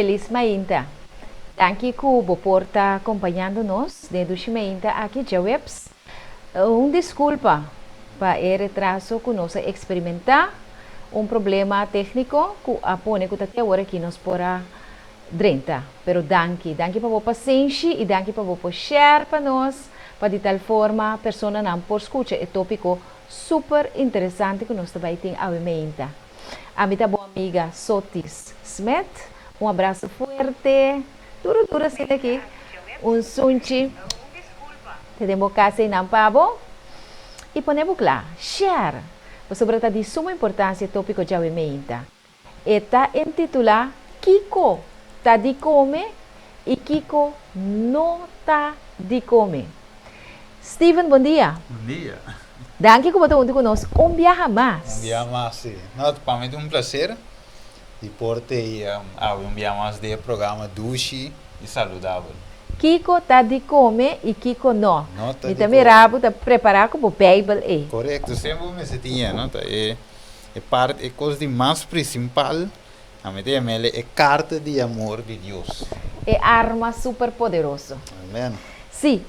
Felis mainta. Danki ku bo por ta kompañando nos den Dushi Mainta aki djaweps. Un diskulpa pa e retraso ku nos a eksperimentá, un problema tékniko ku a pone ku ta te awor aki nos por a drenta. Pero danki, danki pa bo pasenshi i danki pa bo por share pa nos pa di tal forma personanan por skucha e tópiko super interesante ku nos ta bai tin awe meinta. Ami ta bo amiga Sotis Smith. Un abraso fuerte, duro duro asina aki. Un sunchi te den bo kas einan pa bo. I pone bo kla, share, pasobra ta di suma importansia e tópiko djawe meinta. E ta intitulá Kiko ta di kome i kiko no ta di kome. Steven, bon dia. Bon dia. Danki ku bo ta huntu ku nos un biaha mas. Un biaha mas, si. No, pa mi ta un placer di por te awe un biaha mas den e programa Dushi i Saludabel. Kiko ta di kome i kiko no. No ta Mi di ta mira kome. bo ta prepará ku bo Bijbel ei. Korekto, semper bo mester tin e, no? Ta e. E part, e kos di mas prinsipal, a mi ta yam'el e karta di amor di Dios. E arma super poderoso. Amen. Sí.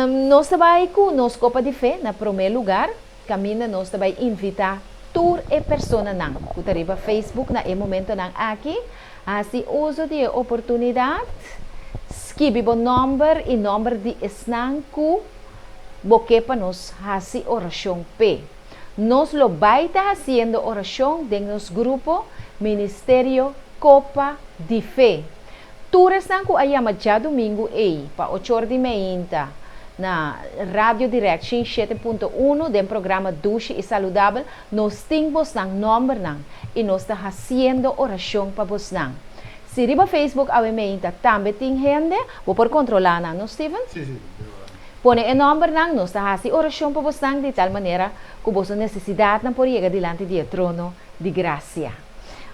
Nos ta bai ku nos Kopa di Fe na promé lugar, kaminda nos ta bai invitá tur e personanan ku ta riba Facebook na e momentonan aki, hasi uso di e oportunidat, skibi bo nòmber i nòmber di esnan ku bo ke pa nos hasi orashon p'e. Nos lo bai ta hasiendo orashon den nos grupo Ministerio Kopa di Fe. Tur esnan ku a yama djadumingu ei pa ochor di meinta na Radio Direct shin shete punto uno den programa Dushi i Saludabel, nos tin bosnan nòmbernan i nos ta hasiendo orashon pa bosnan. Si riba Facebook awe meinta tambe tin hende, bo por kontrolá nan, no Steven? Sí, sí. Pone e nòmbernan, nos ta hasi orashon pa bosnan di tal manera ku boso nesesidatnan por yega dilanti di e trono di grasia.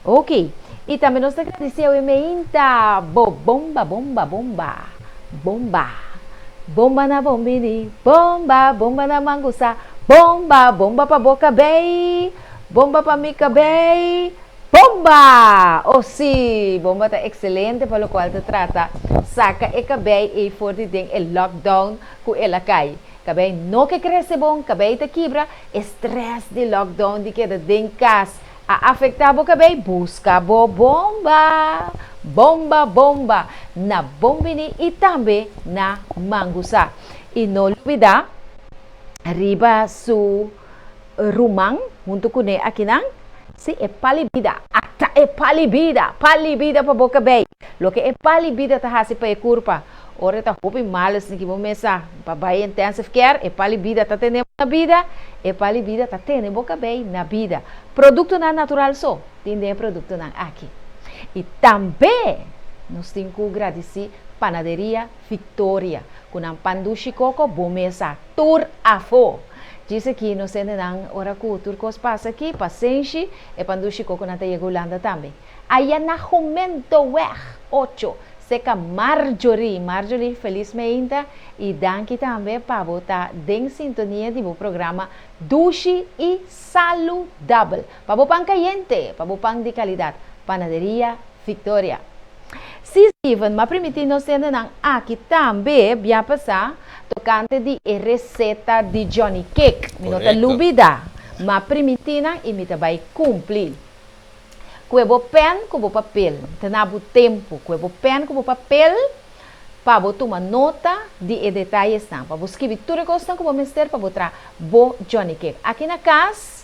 Ok, i tambe nos ta gradisí awe meinta bo bomba bomba bomba bomba bomba na bon bini bomba bomba na mangusa bomba bomba pa bo kabei bomba pa mi kabei Bomba! Oh sí, bomba ta excelente pa locual ta trata saca e cabey ey for di den e lockdown cu el a cay. Cabey no ke crece bon, cabey ta kibra, e stress di lockdown di keda den cas a afecta bo cabey, busca bo bomba! Bomba bomba! Na bon bini y tambe na mangusa. Y no lubida riba su. Ruman huntu kuné akinan, si e pali bida, ata e pali bida, pali bida pa bo kabei. Loke e pali bida ta hasi pa e kurpa, ora e ta hopi mal esaki ki bo mesa pa bai intensive care, e pali bida ta tene bo na bida, e pali bida ta tene bo kabei na bida. Produktonan natural so tin den e produktonan aki. I tambe nos tin ku gradisí Panaderia Victoria ku nan pan dushi koko bo mesa tur afó. Djis aki nos hendenan ora ku tur kos pasa aki, pasenshi, e pan dushi koko nan ta yega Hulanda tambe. Aya na Jumentoweg ocho, seka Marjorie. Marjorie felis meinta i danki tambe pa bo ta den sintonia di bo programa Dushi i Saludabel. Pa bo pan kayente, pa bo pan di kalidat, Panaderia Victoria. Sí, Steven, m'a primiti nos hendenan aki tambe bia pasá tokante di e reseta di Johnny Cake. Mi no ta lubida. M'a primiti nan i mi ta bai kumpli. Kue bo pèn ku bo papel. Ta na bo tempu. Kue bo pèn ku bo papel pa bo tuma nota di e detayesnan, pa bo skibi tur e kosnan ku bo mester pa bo traha bo Johnny Cake. Aki na kas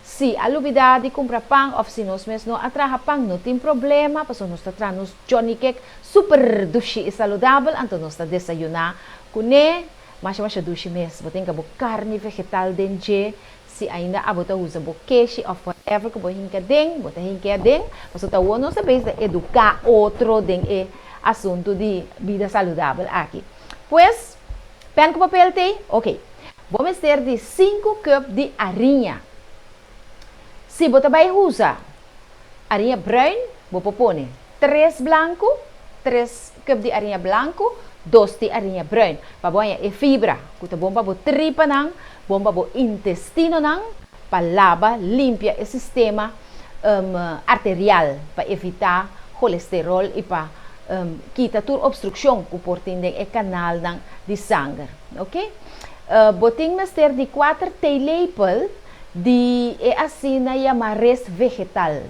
Si a lubida di cumpra pan of si nos mes no a traha pan no tin problema pasobra nos ta traha nos Johnny cake super dushi y saludabel anto nos ta desayuna cune masha masha dushi mes bo tin ka bo carni vegetal den dje si ainda abo ta usa bo keshi of whatever cu bo hinca den bo ta hinca aden pasobra ta awor nos ta bezig ta educa otro den e asunto di bida saludabel aki pues Pen ku papel t'ei? Ok. Bo mester di sinku cup di ariña. Si bo ta bai usa ariña bruin, bo por pone tres blanku, tres cup di ariña blanku, dos di ariña bruin, pa bo haña e fibra ku ta bon pa bo tripanan, bon pa bo intestinonan, pa laba, limpia e sistema arterial, pa evitá kolesterol i pa kita tur obstrukshon ku por tin den e kanalnan di sanger. Ok. Bo tin mester di kuater theelepel di e asina yama res vegetal.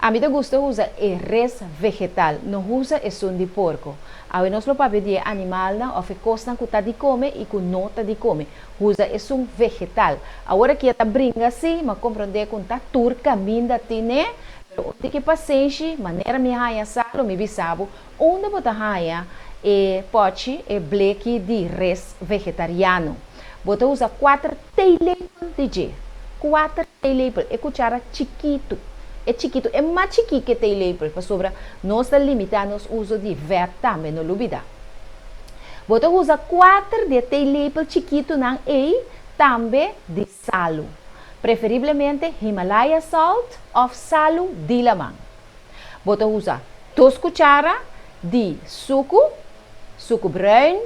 Ami ta gusta usa e res vegetal, no usa esun di porko. Awe nos lo papia di e animalnan òf e kosnan ku ta di kome i ku no ta di kome. Usa esun vegetal. Awor aki e ta bringa si, ma komprondé ku ta tur kaminda tine, pero un tiki pasenshi, manera mi haña sa lo mi bisa bo unda bo ta haña e pòchi, e bleki di res vegetariano. Bo ta usa kuater theelepel di dje. Kuater theelepel, e kuchara chikitu. E chikitu, e mas chikí ku e theelepel, pasobra nos ta limitá nos uso di vèt tambe, no lubidá. Bo ta usa kuater di e theelepel chikitunan ei tambe di salu, preferiblemente Himalaya salt òf salu di laman. Bo ta usa dos kuchara di suku, suku bruin.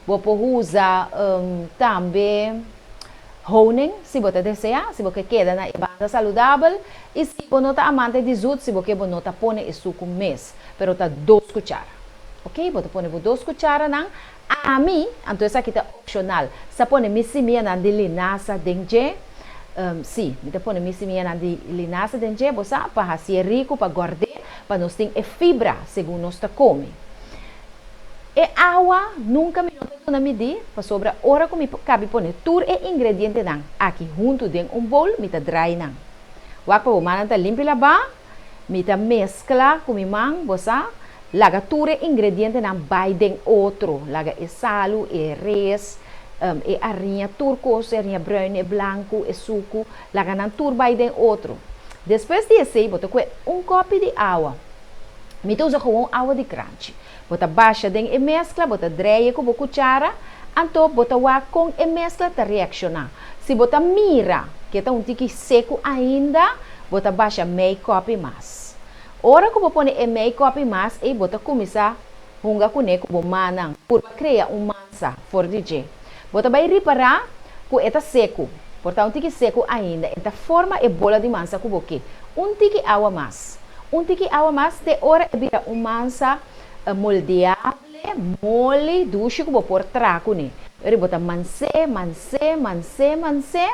Bo por usa tambe honing si bo ta deseá, si bo ke keda na e banda saludabel i si bo no ta amante di zut, si bo ke bo no ta pone e suku mes, pero ta dos kuchara. Ok, bo ta pone bo dos kucharanan. Ami, anto esaki ta opshonal, sa pone mi simianan di linasa den dje. Sí, mi ta pone mi simianan di linasa den dje, bo sa, pa hasié riku, pa gòrd'é, pa nos tin e fibra segun nos ta kome. E awa nunka mi no ta duna midí, pasobra ora ku mi kabi pone tur e ingredientenan aki huntu den un bowl, mi ta drai nan. Wak pa bo mannan ta limpi labá, mi ta meskla ku mi man, bo sa, laga tur e ingredientenan bai den otro, laga e salu, e res, e ariña, tur kos, e ariña bruin, e blanku, e suku, laga nan tur bai den otro. Despues di esei bo ta kue un kòpi di awa. Mi ta usa gewoon awa di kranchi. Bo ta basha den e meskla, bo ta dreie ku bo kuchara, anto bo ta wak kon e meskla ta reakshoná. Si bo ta mira ku e ta un tiki seku ainda, bo ta basha mei kòpi mas. Ora ku bo pone e mei kòpi mas ei bo ta kuminsá hunga kuné ku bo mannan, purba krea un mansa for di dje. Bo ta bai ripará ku e ta seku, por ta un tiki seku ainda, e ta forma e bola di mansa ku bo ke. Un tiki awa mas. Un tiki awa mas te ora e bira un mansa moldeable, moli, dushi ku bo por traha kuné. Ora bo ta mans'é, mans'é, mans'é, mans'é.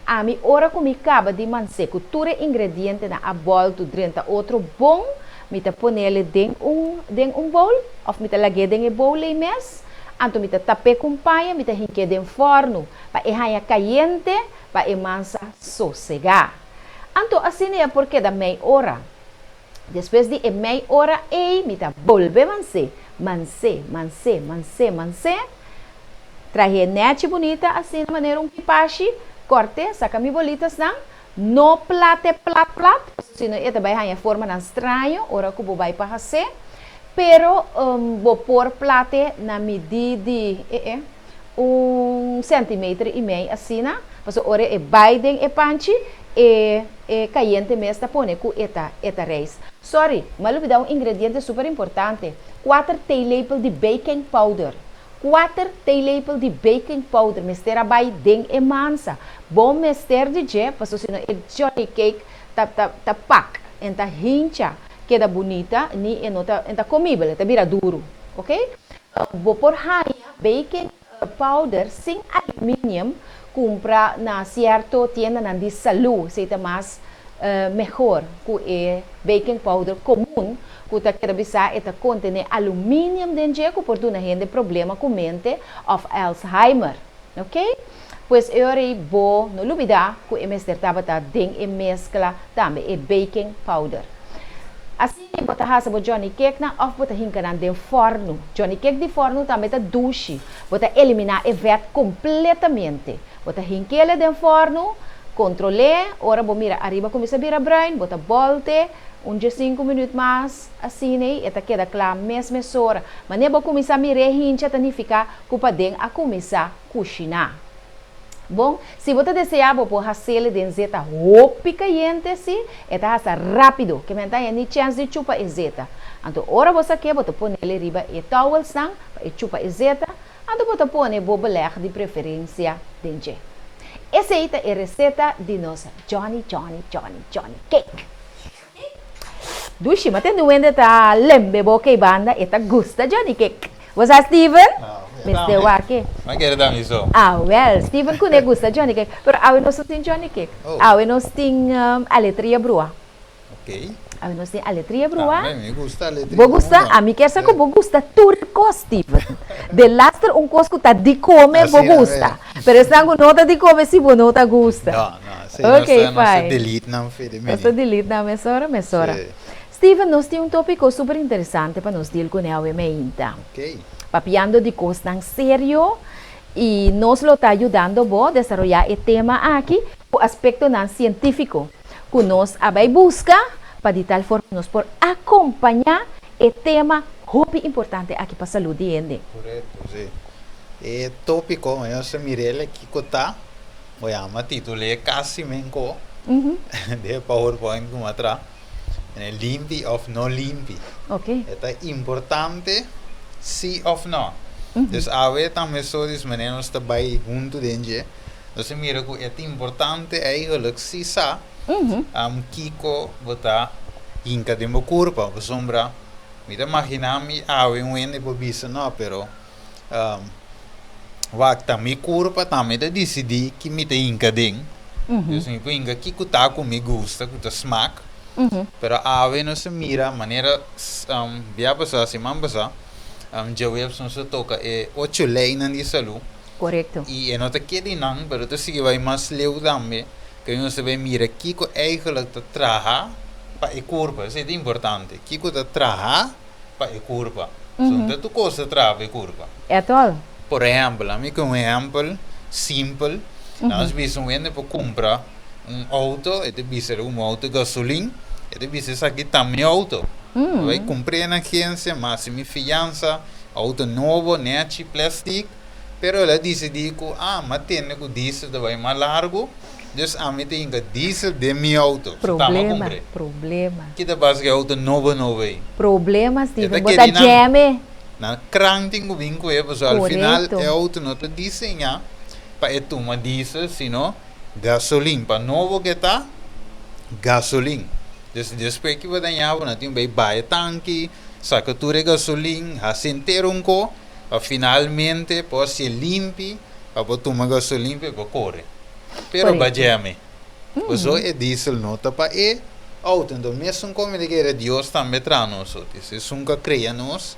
Ami ora ku mi kaba di mans'é ku tur e ingredientenan a bòltu drenta otro bon, mi ta ponele den un den un bowl òf mi ta lag'é den e bowl ei mes. Anto mi ta tap'é ku un paña, mi ta hink'é den fòrnu pa e haña kayente pa e mansa sosegá. Anto asina e a por keda mei ora. Despues di e mei ora ei mi ta bolbe mans'é, mans'é, mans'é, mans'é, mans'é, trah'é nèchi bunita asina manera un kipashi, kòrt'é, saka mi bolitasnan, no plat'é plat plat, pasobra sino e ta bai haña formanan straño ora ku bo bai pa has'é, pero bo por plat'é na midí di, e e. un centimeter y mei asina, pasobra ora e bai den e panchi e e cayente mes ta pone cu e ta e ta rijs. Sorry, m'a lubida un ingrediente super importante, cuater theelepel di baking powder. Cuater theelepel di baking powder mester a bai den e mansa. Bo mester di dje, pasobra sino e johnny cake ta ta ta pak en ta hincha keda bunita ni e no ta en ta comibel, e ta bira duru, ok. Bo por haña baking powder sin aluminium kumpra na sierto tiendanan di salú. Esei ta mas mehor ku e baking powder komun ku ta keda bisa e ta kontené aluminium den dje ku por duna hende problema ku mente òf Alzheimer. Ok? Pues e ora ei bo no lubidá ku e mester tabata den e meskla tambe e baking powder. Asina bo ta hasa bo Johnny Cakenan òf bo ta hinka nan den fòrnu. Johnny Cake di fòrnu tambe ta dushi. Bo ta eliminá e vèt kompletamente. Bo ta hink'el den fòrnu, kontrol'é, ora bo mira ariba kuminsá bira bruin, bo ta bòlt'e un diesinku minüt mas, asina ei e ta keda kla mes mesora. Manera bo kuminsá mir'é hincha ta nifiká ku paden a kuminsá kushiná. Bon, si bo ta deseá bo por hasele den zeta hopi kayente, sí, e ta hasa rápido, ke men ta haña ni chèns di chupa e zeta. Anto ora bo sak'é bo ta ponele riba e towelsnan pa e chupa e zeta, anto bo ta pone bo belèg di preferensia den dje. Esei ta e reseta di nos Johnny Johnny Johnny Johnny Cake. Dushi, ma tende un hende ta lembe boca y banda, e ta gusta Johnny Cake. Bo sa Steven? Mester wak e. Ma kere ta mi so. Ah wel, Steven kuné gusta Johnny Cake. Pero awe nos no tin Johnny Cake. Awe nos tin aletria brua. Ok. Awe nos tin aletria brua. Tambe mi gusta aletria. Bo gusta? Ami kier sa ku bo gusta tur kos, Steven. Delaster un kos ku ta di kome bo gusta. Pero esnan ku no ta di kome si bo no ta gusta. No, no. Si, nos ta, nos ta delete nan fe di mini. Nos ta delete nan mesora, mesora. Steven, nos tin un tópiko super interesante pa nos deal kuné awe meinta. Ok. Papiando di kosnan serio i nos lo ta yudando bo desaroyá e tema aki ku aspektonan sientífiko ku nos a bai buska pa di tal forma nos por akompañá e tema hopi importante aki pa salud di hende. Korekto, si. E tópiko, nos a mir'el kiko ta, bo yama titul'é kasi menko den e powerpoint ku mi a traha, limpi òf no limpi. E ta importante si òf no. Dus awe tambe so di manera nos ta bai huntu den dje. Nos a mira ku e ta importante eigenlijk si sa kiko bo ta hinka den bo kurpa. Pasobra mi ta maginá mi awe un hende por bisa no pero wak ta mi kurpa ta mi ta disidí ki mi ta hinka den. Dus mi por hinka kiko ta ku mi gusta ku ta smak. Pero awe nos a mira manera bia pasá siman pasá djaweps nos a toka e ocho leinan di salú. Korekto. I e no ta keda einan, pero ta sigui bai mas leu tambe, ku nos ta bai mira kiko eigentlik ta traha pa e kurpa. Esei ta importante, kiko ta traha pa e kurpa. So no ta tur kos ta traha pa e kurpa. At all. Por ehèmpel, ami ku un ehèmpel simpel, nos bisa un hende por kumpra un outo, e ta bisa un outo gasolin, e ta bisa esaki ta mi outo. Mi bai kumpr'é na agensia, mi hasi mi fiansa, outo nobo, nèchi, plèstik. Pero el a disidí ku, ah, m'a tende ku diesel ta bai mas largu, dus ami ta hinka diesel den mi outo. So ta m'a Problema, kumpr'é. problema. Ki ta pasa ku e outo nobo nobo ei? Problema, E Steven. ta Bo ta keri nan, jeme. nan kran tin ku bin ku e, pasobra al final Korekto. e outo no ta diseñá pa e tuma diesel, sino gasolin. Pa nobo ke ta, gasolin. Dus despues ki bo dañá bo, nan tin ku bai baha e tanki, saka tur e gasolin, hasi henter un ko. Pa finalmente por hacié limpi pa por tuma gasolin pa e por core. Pero ba jeme. Paso e diesel no ta pa e auto. Enton mesun como mi ta kere Dios tambe traha nos otis. Esun cu a crea nos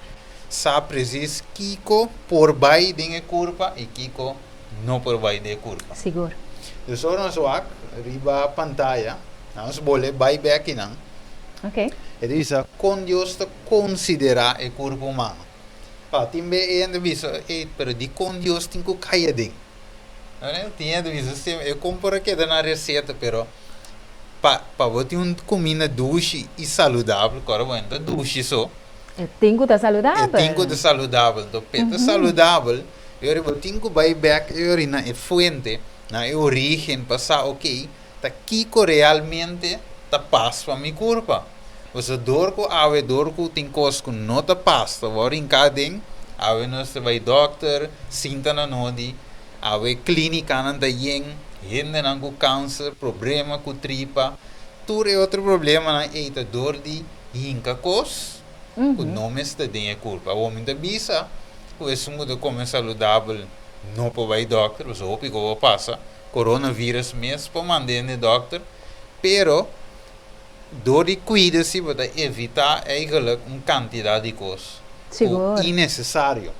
sa precies kico por bay den e curpa y kico no por bay den e curpa. Sigur. Dus ora nos wak riba pantaya, nos bole bay bek kinan. Ok. E ta bisa con Dios ta considera e curpa humano. Pa tin be e hende bisa, ey, pero dikon Dios tin ku kai aden? Tin hende bisa, si, e kon por a keda na reseta, pero pa pa bo tin un kuminda dushi i saludabel, kòrda bo, no ta dushi so. E tin ku ta saludabel. E tin ku ta saludabel. Enton, p'e ta saludabel, e ora bo tin ku bai bèk e ora na e fuente, na e orígen, pa sa, okey, Ta kiko realmente ta pas pa mi kurpa? Pasobra dor ku awe dor ku tin kos ku no ta pas ta wou rinká aden, awe nos ta bai dòkter, sinta na nodi, awe klínikanan ta yen, hendenan ku kanser, problema ku tripa, tur e otro problemanan ei ta dor di hinka kos ku no mester den e kurpa. Awor mi ta bisa ku esun ku ta kome saludabel no por bai dòkter, pasobra hopi ku por pasa. Coronavirus mes por manda hende dokter, pero door di cuida si bo ta evita eigenlijk un cantidad di cos cu innecesario.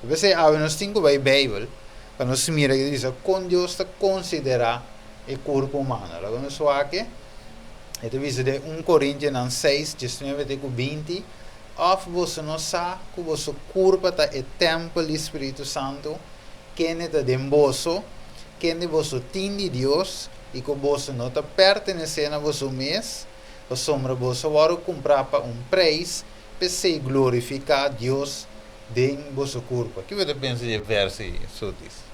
P'esey awe nos tin cu bay Bijbel pa nos mira ki ta bisa con Dios ta considera e curpo humano. Laga nos wak e ta bisa den un Corintionan seis, diesnuebe te cu binti, Of boso no sa cu boso curpa ta e tempel di Spiritu Santo? Kende ta den boso, kende boso tin di Dios, i ku boso no ta pertenesé na boso mes, pasobra boso a wòrdu kumprá pa un preis, p'esei glorifiká Dios den boso kurpa. Ki bo ta pensa di e vèrs ei, Sotis?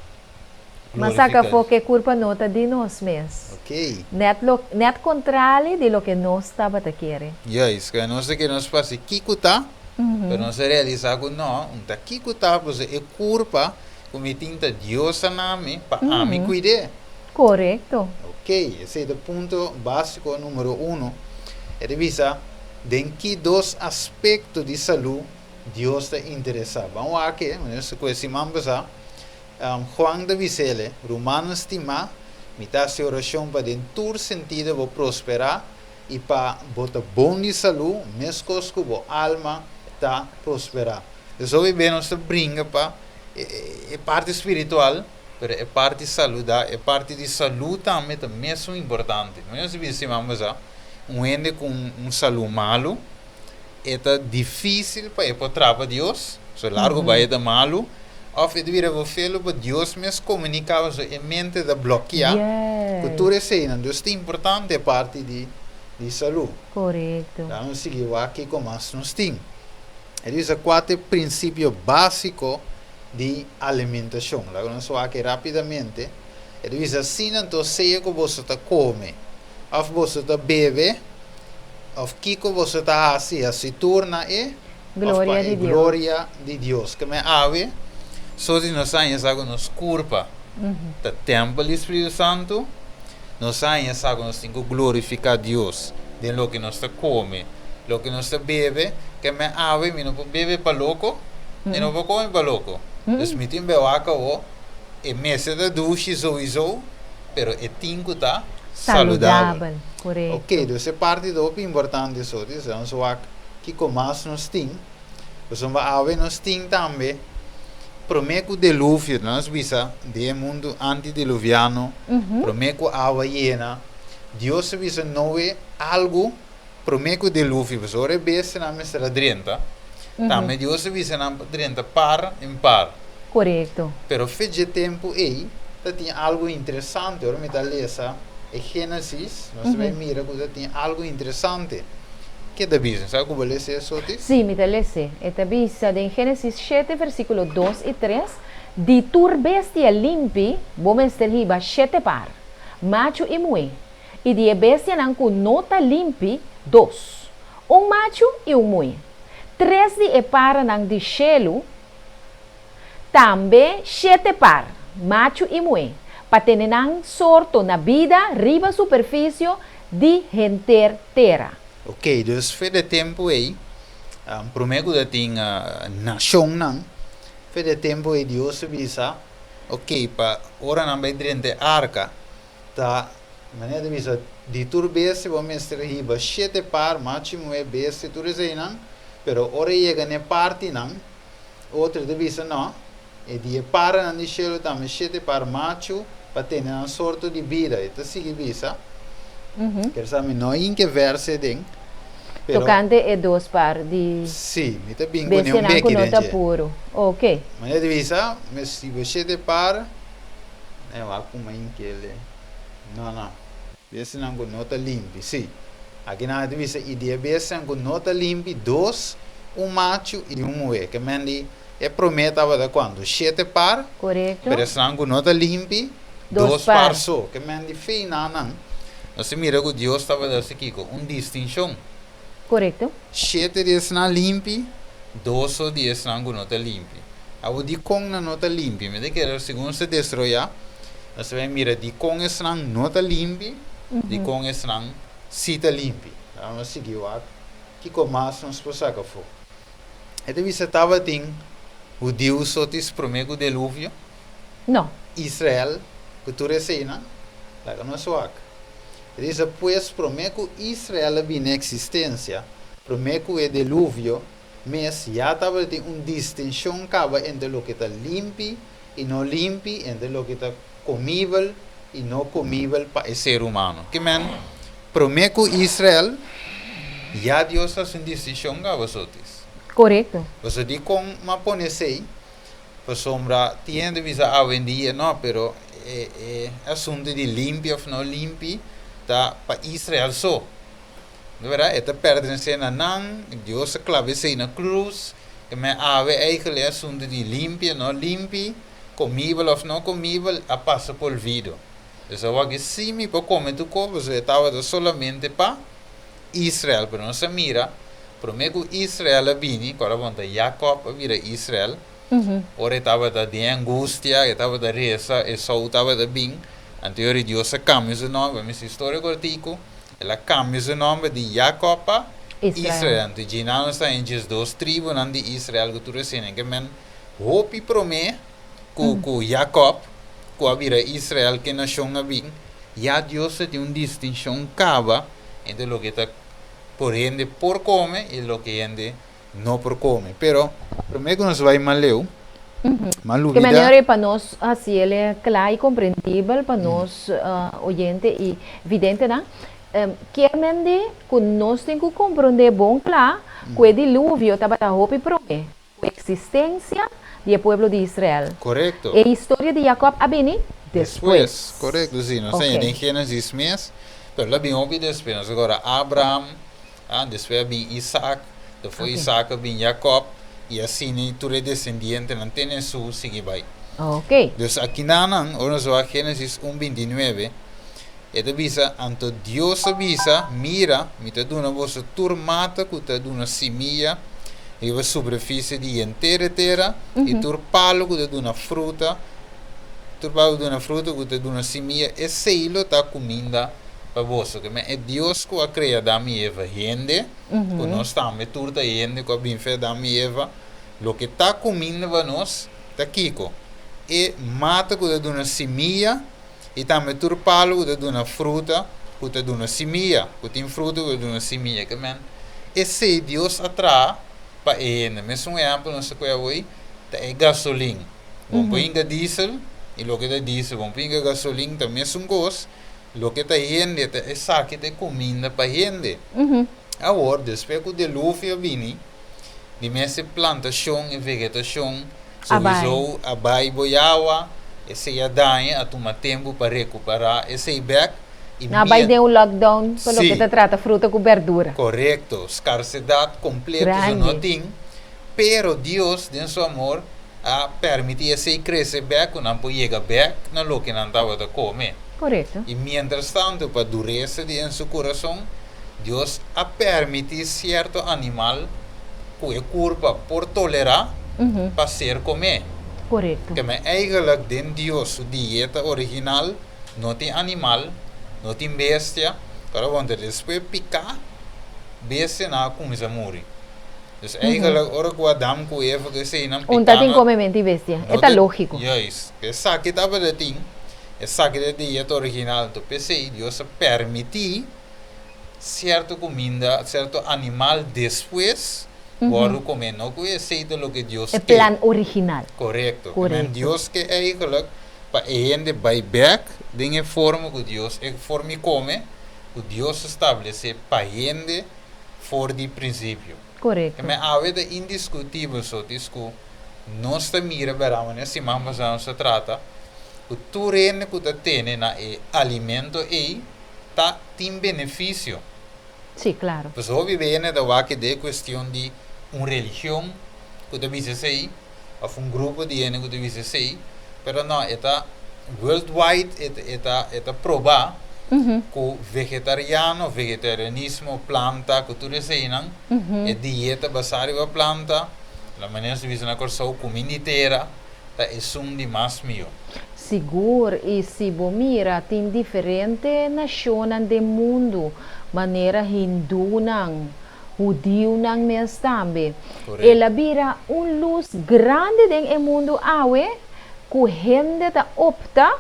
Ma saka afó ku e kurpa no ta di nos mes. Oké. Nèt lo, nèt kontrali di loke nos tabata kere. Juist, ku nos ta kere nos fasi kiko ta, pero nos a realisá ku no, un ta kiko ta, pasobra e kurpa ku mi tin ta Dios a na mi pa ami kuid'é. Korekto. Oké, esei ta punto básiko número uno. E ta bisa. Den ki dos aspekto di salú Dios ta interesá? Ban wak e, manera ku e siman pasá, Juan ta bis'é, "Rumannan stimá, mi ta hasi orashon pa den tur sentido bo prosperá i pa bo ta bon di salú, meskos ku bo alma ta prosperá." Anto, bin nos ta bringa pa e parti spiritual, pero e parti saludá, e parti di salú tambe ta mesun importante. Nos a bisa siman pasá, un hende ku un salú malu, ta difísil pa e por trapa Dios, so largu bai ta malu, òf e ta bira feo pa Dios mes komuniká, so e mente ta blokeá. Ku tur esei, anto ta importante e parti di salú. Ban sigui aki ku mas nos tin. E ta kuater prinsipio básiko di alimentashon. Laga nos aki rápidamente. E ta asina, anto sea ku boso ta kome, òf boso ta bebe, òf kiko boso ta hasi, hasi tur na e gloria di Dios. Gloria di Dios. Ke men awe, so di nos a haña ku nos kurpa ta tèmpel di Spiritu Santu, nos a haña ku nos tin ku glorifiká Dios den loke nos ta kome, loke nos ta bebe, ke men awe mi no por bebe pa loko, mi no por kome pa loko. Dus mi tin bewaka o, e mester ta dushi sowieso, pero e tin ku ta saludabel. Saludabel, korekto. Ok, dus e parti ta importante so, dus nos wak kiko mas nos tin. Pasobra awe nos tin tambe promé ku diluvio, nos bisa den mundu antidiluviano, promé ku awa yena, Dios a bisa Noe algu promé ku diluvio, pasobra e bestianan mester a drenta, tambe Dios a bisa nan drenta par en par. Pero for di e tempu ei, tin algu interesante, ora mi ta lesa e Génesis, nos bai mira ku tin algu interesante. Kiko ta bisa? Sabe kon lesa esei? Sí, mi ta lesa. E ta bisa den Génesis 7, versíkulo 2 i 3, "Di tur bestia limpi, bo mester hiba shete par, machu i muhé. I di bestianan ku no ta limpi, dos. Un machu i un muhé. Tres di e paranan di shelu, tambe shete par, machu i muhé, pa tene nan sorto na bida riba superfisio di henter tera." Ok, dus for di e tempu ei, promé ku tin nashonnan, for di e tempu ei Dios a bisa, ok, pa ora nan bai drenta arka, ta manera di bisa, di tur bestia bo mester hiba shete par, machu muhé, bestia, tur eseinan, pero ora yega na e partinan, otro ta bisa no, e di e paranan di shelu tambe shete par machu pa tene nan sorto di bida. E ta sigui bisa. Ke sabi no in ke verse den. Pero, Tokante e dos par di Sí, mi ta bin ku un bestianan ku beki no ta den. puru. Ok. Manera di bisa, mester hiba shete par, e wak kuma in kele. No, no. Bestianan ku no ta limpi, sí. Aki nan ta bisa i di e bestianan ku no ta limpi, dos, un machu i un muhé. Ke men di e promé tabata kuantu? Shete par. Pero esnan ku no ta limpi, Dos dos par par. so. Ke men di fe nan. Nos ta mira ku Dios tabata hasi kiko? Un distinshon. Shete di esnan limpi, dos so di esnan ku no ta limpi. Awor di kon nan no ta limpi? Mi ta kere segun se desaroyá, nos ta mira di kon esnan no ta limpi, di kon esnan si ta limpi. Ban sigui wak kiko mas nos por saka afó. E ta bisa tabatin hudiu so tis promé ku diluvio? No. Israel, ku tur eseinan, laga nos wak. E bisa pues promé ku Israel a bini na eksistensia, promé ku e diluvio, mes ya tabatin un distinshon kaba entre loke ta limpi i no limpi, entre loke ta komibel i no komibel pa e ser humano. Ke men, promé ku Israel, ya Dios a hasi un distinshon kaba sotis. Pasobra di kon m'a pone esei, pasobra tin hende bisa awendia no, pero e asuntu di limpi òf no limpi ta pa Israel so. Di bèrdat, e ta pertenesé na nan, Dios a klaba esei na krus, ke men awe eigenlijk e asuntu di limpi no limpi, komibel òf no komibel, a pasa pa olvido. Dus awor si mi por kome tur kos, pasobra e tabata solamente pa Israel, pero nos a mira, promé ku Israel a bini, ku ora bon ta Jacob a bira Israel, ora e tabata den angustia, e tabata resa, Esau tabata bin, anto Dios a kambia su nòmber, mi historia kortiku, el a kambia su nòmber di Jacob pa Israel. Israel. Anto djinan nos ta haña 12 tribunan di Israel ku tur esei. Ke men hopi promé ku Jacob ku a bira Israel ku e nashon a bin, ya Dios a tin un distinshon kaba entre loke ta por hende por kome i loke hende no por kome. Pero promé ku nos bai mas leu, m'a Ke lubida. manera pa nos hasi el kla i komprendibel pa nos oyente i videntenan, kier men di ku nos tin ku komprondé bon kla ku e diluvio tabata hopi promé ku eksistensia di e pueblo di Israel. Korekto. E historia di Jacob a bini Despues. despues. Korekto, si. Nos Ok. haña den Génesis mes, pero el a bin hopi despues. Nos a kòrda Abraham, despues a bin Isaac, despues Isaac a bin Jacob, i asina tur e desendientenan te na Hesus sigui bai. Ok. Dus akinanan, ora nos wak Génesis 1, 29, e ta bisa, Anto Dios a bisa, Mira, mi ta duna boso tur mata ku ta duna simia riba superfisie di henter e tera, i tur palu ku ta duna fruta, tur palu ku ta duna fruta ku ta duna simia, esei lo ta kuminda pa boso. Ke men e Dios ku a krea Adam i Eva hende, ku nos tambe tur ta hende ku a bin fe Adam i Eva, loke ta kuminda pa nos ta kiko? E mata ku ta duna simia i tambe tur palu ku ta duna fruta ku ta duna simia, ku tin fruta ku ta duna simia. Ke men esei Dios a traha pa e hende. Mesun ehèmpel nos ta kohe awor ta e gasolin. Bo por hinka diesel i loke ta diesel, bo por hinka gasolin ta mesun kos, loke ta hende ta esaki ta e kuminda pa hende. Awor despues ku deluvio a bini, di mes e plantashon, e vegetashon A bai. souiso a bai bo awa, esei a daña, a tuma tempu pa rekuperá esei bèk i Nan a bai den un lockdown pa loke ta trata fruta ku berdura. Korekto, skarsedat kompleto so no Grandi. tin, pero Dios den su amor a permití esei krese bèk ku nan por yega bèk na loke nan tabata kome. Korekto. I mientrastantu pa duresa di en su kurason, Dios a permití sierto animal ku e kurpa por tolerá pa ser komé. Korekto. Keme eigenlijk den Dios su dieta original no tin animal, no tin bestia, pero wonder despues piká, bestianan a kuminsá muri. Dus eigenlijk ora ku Adam ku Eva ku eseinan Un ta piká tin no komementu di bestia. E no ta ta lógiko. juist. Esaki tabata tin, esaki ta e dieta original. Enton p'esei Dios a permití sierto kuminda, sierto animal despues wòrdu komé. No ku esei ta loke Dios E ke. plan original. Korekto. Ke men Korekto. Dios ke eigenlijk pa e hende bai bèk den e forma ku Dios, e forma di kome ku Dios a stablesé pa hende for di prinsipio. Korekto. Ke men awe ta indiskutibel sotis ku nos ta mira bèrda manera siman pasá nos ta trata ku tur hende ku ta tene na e alimento ei ta tin benefisio. Sí, klaro. Pues hopi bene ta wak e kuestion di un religion ku ta bisa esei òf un grupo di hende ku ta bisa esei, pero no, e ta worldwide e ta probá ku vegetariano, vegetarianismo, planta, ku tur eseinan, e dieta basá riba planta, la manera se bisa na Kòrsou, kuminda di tera, ta esun di mas mihó. Sigur, i si bo mira tin diferente nashonnan den mundu, manera hindunan, hudiunan mes tambe. El a bira un lus grandi den e mundu awe ku hende ta opta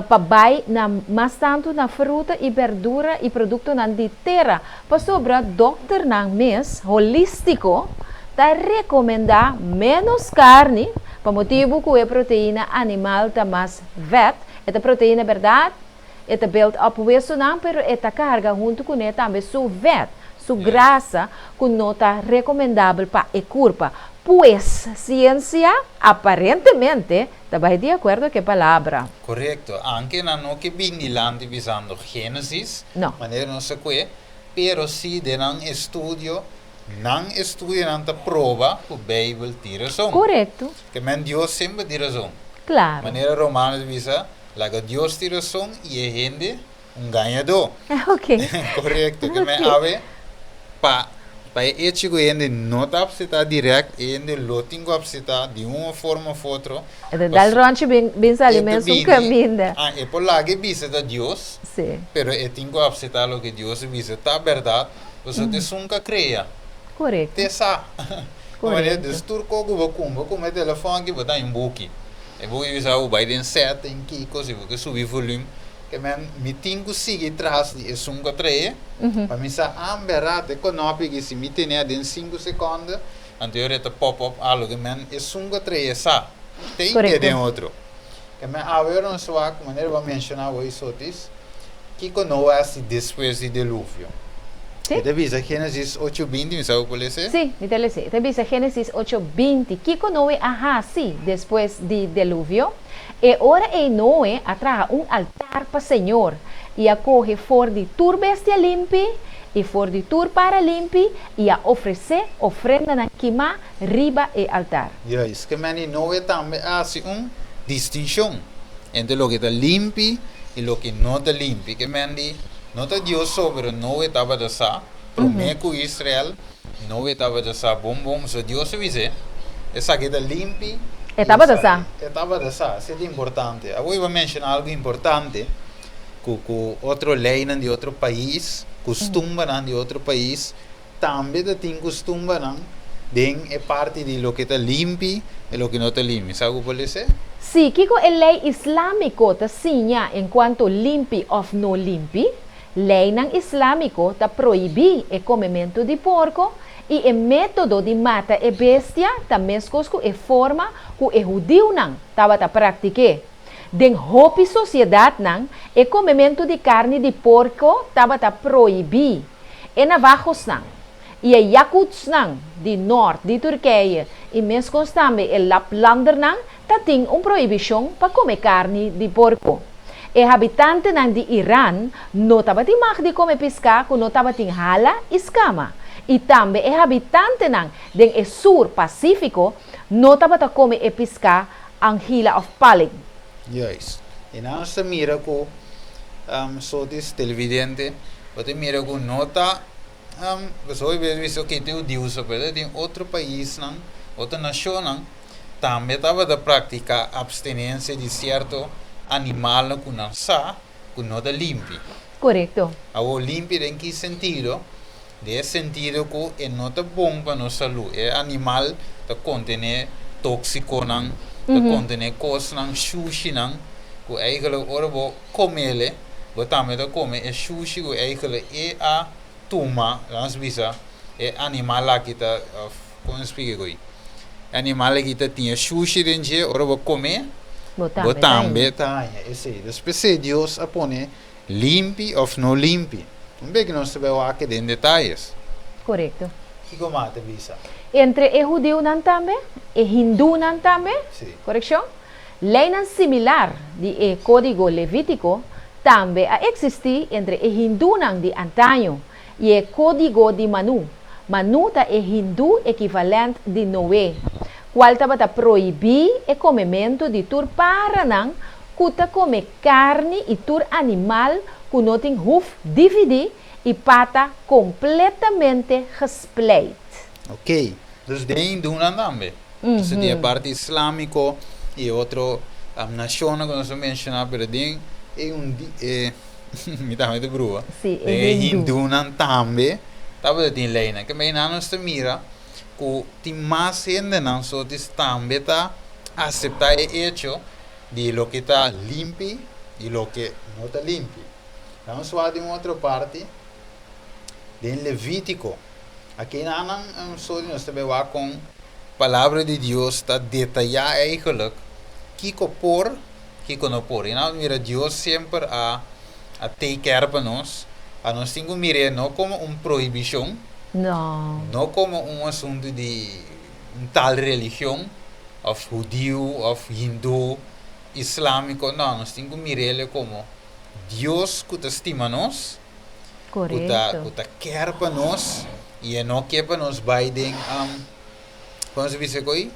pa bai na mas tantu na fruta i berdura i produktonan di tera. Pasobra dòkternan mes holístiko ta rekomendá ménos karni pa motibu ku e proteina animal ta mas vèt. E ta proteina bèrdat, e ta build up wesunan, pero e ta karga huntu kuné tambe su vèt, su grasa ku no ta rekomendabel pa e kurpa. Pues, siensia aparentemente ta bai di akuerdo ku e palabra. Korekto. Aunke nan no ke bin dilanti bisando Génesis, No. manera nos sa kue, pero si den nan estudio, nan estudionan ta proba ku Beibel tin rason. Ke men Dios semper tin rason. Manera Romanos ta bisa, laga Dios tin rason i e hende un gañadó. Korekto. Ke men awe pa. Pa e hecho ku hende no ta aseptá dirèkt, e hende lo tin ku aseptá di un forma òf otro. E ta dal ròntje bin bin sali E ta mesun bini, kaminda. ah, e por laga e bisa ta Dios, pero e tin ku aseptá loke Dios a bisa ta bèrdat, pasobra ta esun ku a krea. Te sa. Dus tur kos ku bo kumpra, bo kumpra e telefòn aki, bo ta haña un buki. E buki bisa bo bai den setting, kiko, si bo ke subi volume. Ke men mi tin ku sigui tras di esun ku a trae, pa mi sa, ah, bèrdat, e kònòpi aki si mi tene aden sinku sekònde, anto e ora e ta pop up algu. Ke men esun ku a trae sa, te i te den otro. Ke men awe ora nos wak, manera bo a menshoná awor Isotis, kiko Noe a hasi despues di deluvio? E ta bisa Génesis ocho 20, mi sa bo por lese? Sí, mi ta lese. E ta bisa Génesis ocho 20, Kiko Noe a hasi despues di deluvio? E ora ei Noe a traha un altar pa señor, i a kohe for di tur bestia limpi i for di tur para limpi i a ofresé ofrendanan kimá riba e altar. Juist, ke meni Noe tambe a hasi un distinshon entre loke ta limpi i loke no ta limpi. Ke men di, no ta Dios so, pero Noe tabata sa, promé ku Israel, Noe tabata sa bon bon, pasobra Dios a bis'é, Esaki ta limpi E tabata sa. E tabata sa, esei ta importante. Awor i bo a menshoná algu importante, ku ku otro leinan di otro pais, kustumbernan di otro pais, tambe ta tin kustumbernan den e parti di loke ta limpi i loke no ta limpi. Sa ku por lese? Sí, kiko e lei islámiko ta siña enkuanto limpi òf no limpi? Leinan islámiko ta prohibí e komementu di porko i e método di mata e bestia ta meskos ku e forma ku e hudiunan tabata praktik'é. Den hopi sosiedatnan e komementu di karni di porko tabata prohibí. E navajosnan i e yakutsnan di nòrt di Turkije i meskos tambe e laplandernan ta tin un prohibishon pa kome karni di porko. E habitantenan di Iran no tabatin mag di kome piská ku no tabatin hala i skama, i tambe e habitantenan den e Sur Pasífiko no tabata kome e piská angila òf paling. Juist. I nan nos ta mira ku sotis televidente bo ta mira ku no ta pasobra hopi bes bisa oke ta hudiu so pero tin otro paisnan otro nashonnan Tambe tabata praktiká apstenensia di sierto animalnan ku nan sa ku no ta limpi. Korekto. Awor, limpi den ki sentido? Den e sentido ku e no ta bon pa nos salú. E animal ta kontené tóksikonan, ta kontené kosnan, shushinan, ku eigentlik ora bo kom'el, bo tambe ta kome e shushi ku eigentlik e a tuma, lanos bisa, e animal aki ta, òf kon nos splika ku ei? E animal aki ta tin e shushi den dje, ora bo kom'é, bo tambe ta haña esei. Dus p'esei Dios a pone limpi òf no limpi. Un bes ku nos ta bai wak den detayes. Korekto. Kiko mas ta bisa? Entre e hudiunan tambe, e hindunan tambe, korekshon? Leinan similar di e Kódigo Levítiko tambe a eksistí entre e hindunan di antaño i e Kódigo di Manu. Manu ta e hindú ekivalènt di Noé, kual tabata prohibí e komementu di tur paranan ku ta kome karni i tur animal ku no tin huf dividí i pata kompletamente gespleit. Oké, dus den hindunan tambe. Entonces di e parti islámiko i e otro nashonnan ku nos a menshoná, pero den e e mi tambe ta brua, Sí, e den e hindú. hindunan tambe tabata tin leinan. Ke meinan nos ta mira ku tin mas hendenan sotis tambe ta aseptá e echo di loke ta limpi i loke no ta limpi. Nos wak di un otro parti den Levítiko. Aki nan so di nos ta bay wak con Palabra di Dios ta detaya eigenlijk kico por, kico no por. Y nan mira Dios semper a a take care pa nos, a nos tin cu mir'e no como un prohibicion, No. no como un asunto di un tal religion of hudiu of hindu, islamico, no, nos tin cu mir'e como Dios cu ta stima nos. Ku ta Korekto. ku ta ker pa nos i e no ke pa nos bai den kon se bisa koi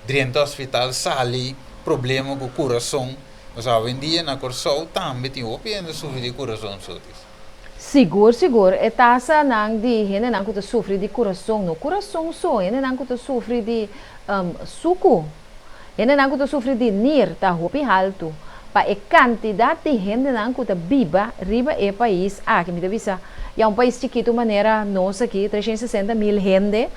drenta hospital sali problema ku kurason pasobra awendia na Kòrsou tambe tin hopi hende sufri di kurason sotis. Sigur, sigur. E tasanan di hendenan ku ta sufri di kurason, no kurason so, hendenan ku ta sufri di suku, hendenan ku ta sufri di nir ta hopi haltu pa e kantidat di hendenan ku ta biba riba e pais aki. Mi ta bisa ya un pais chikitu manera nos aki, 360 mil hende,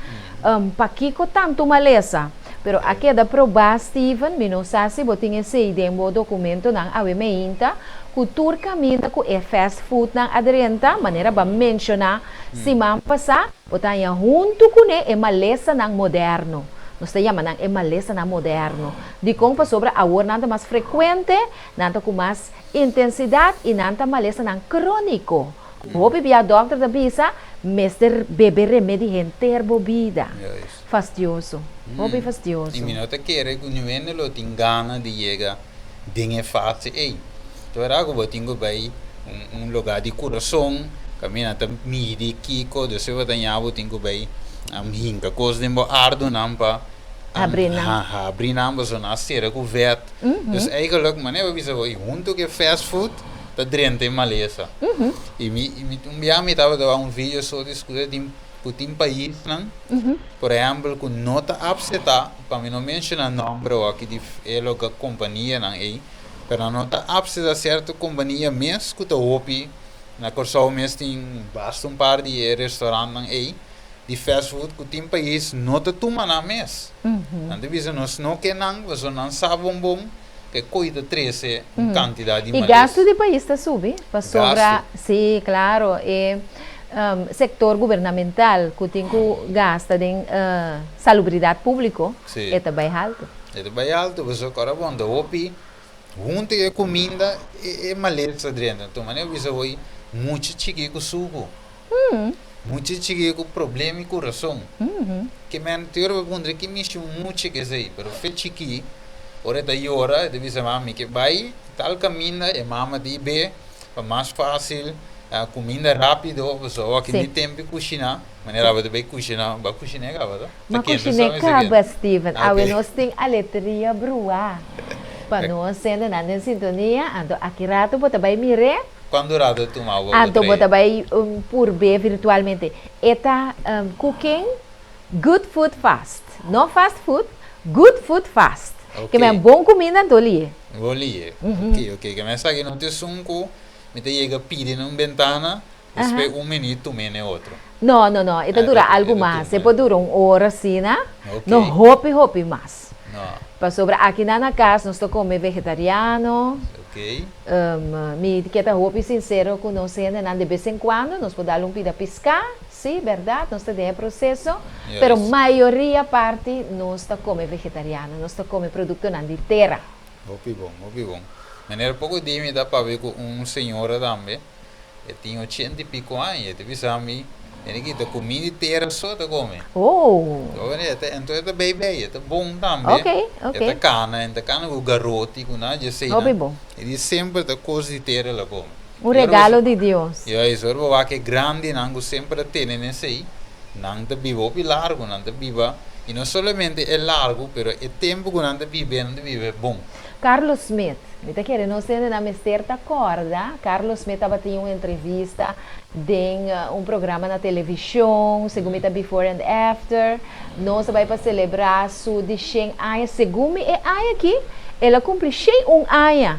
pakiko tantu malesa? Pero a keda probá, Steven, mi no sa si bo tin esei den bo dokumentonan awe meinta, ku tur kaminda ku e fast foodnan a drenta, manera bo a menshoná siman pasá, bo ta haña huntu kuné e malesanan moderno. Nos ta yama nan e malesanan moderno. Dikon? Pasobra awor nan ta mas frekuente, nan ta ku mas intensidat i nan ta malesanan króniko. Hopi bia dòkter ta bisa, mester bebe remedi henter bo bida. Fastioso. Hopi fastioso. I mi no ta kere ku niun hende lo tin gana di yega den e fase ei. Ta wera ku bo tin ku bai un lugá di kurason, kaminda ta midi kiko, despues bo ta ña bo tin ku bai hinka kos den bo ardunan pa Habri nan. Habri nan pasobra nan a sera ku vèt. Dus eigenlijk manera bo bisa bo i huntu ku e fast food ta drenta e malesa. I mi un bia mi tabata wak un video so di skucha tin ku tin paisnan, por ehèmpel, ku no ta apseptá, pa mi no menshoná nòmber awor aki di e loke kompanianan ei, pero nan no ta apseptá sierto kompania mes ku ta hopi, na Kòrsou mes tin basta un par di e restorantnan ei di fast food ku tin pais no ta tuma nan mes. Nan ta bisa nos no ke nan pasobra nan sa bon bon ku e koi ta trese un kantidat di I males. gastu di pais ta subi pasobra, Gastu. sí, klaro, e sektor gubernamental ku tin ku gasta den salubridat públiko, Sí. e ta bai haltu. E ta bai haltu pasobra ku ora bon ta hopi huntu e kuminda e males ta drenta. Anto manera bo bisa hoy mucha chiki ku suku. Mucha chiki ku problema di kurason. Ke men te ora bo puntra ki mishi un mucha ke esei, pero fe chiki ora e ta yora e ta bisa mami ke bai tal kaminda e mama di be pa mas fasil kuminda rapido pasobra awor aki ni tempu di kushina manera abo ta bai kushina bo a kushina e kaba to? Ma kushina e kaba Steven awe nos tin aletria bruá pa nos hendenan den sintonia anto aki rato bo ta bai mir'é. Cuantu rato tuma bo Anto bo ta bai purb'é virtualmente. E ta cooking good food fast. No fast food, good food fast. Ok. Ke men bon cuminda anto li'e. Bon li'e. Ok, ok. Ke men esaki no ta esun cu mi ta yega pidi na un bentana, despues un minut tum'e na e otro. No, no, no. E ta dura algu mas. E por dura un ora asina. Ok. No hopi, hopi mas. No. Pasobra akinan na cas nos ta come vegetariano. Ok. Mi ke ta hopi sinsero ku nos hendenan, de bes en kuando nos por dal un pida piská, sí, bèrdat, nos ta den e proseso, pero mayoria parti nos ta kome vegetariano, nos ta kome produktonan di tera. Hopi bon, hopi bon. Meneer poko di mi ta papia ku un señora tambe. E tin ochenta i piko aña, e ta bisa mi, Mira aki, ta kumí di tera so ta kome. Oh! Enton e ta bei bei, e ta bon tambe. Ok, ok. E ta kana, e ta kana ku garoti, ku nada dje eseinan. Hopi bon. E di semper ta kos di tera el a kome. Un regalo di Dios. Juist, ora bo wak e grandinan ku semper a tene n'esei, nan ta biba hopi largu, nan ta biba, i no solamente e largu, pero e tempu ku nan ta biba, nan ta biba bon. Carlos Smith, Mi ta kere nos hendenan mester ta kòrda, Carlos Smith tabatin un entrevista den un programa na televishon, segun mi ta Before and After, nos a bai pa selebrá su di shen aña, segun mi e aña aki el a kumpli shen un aña,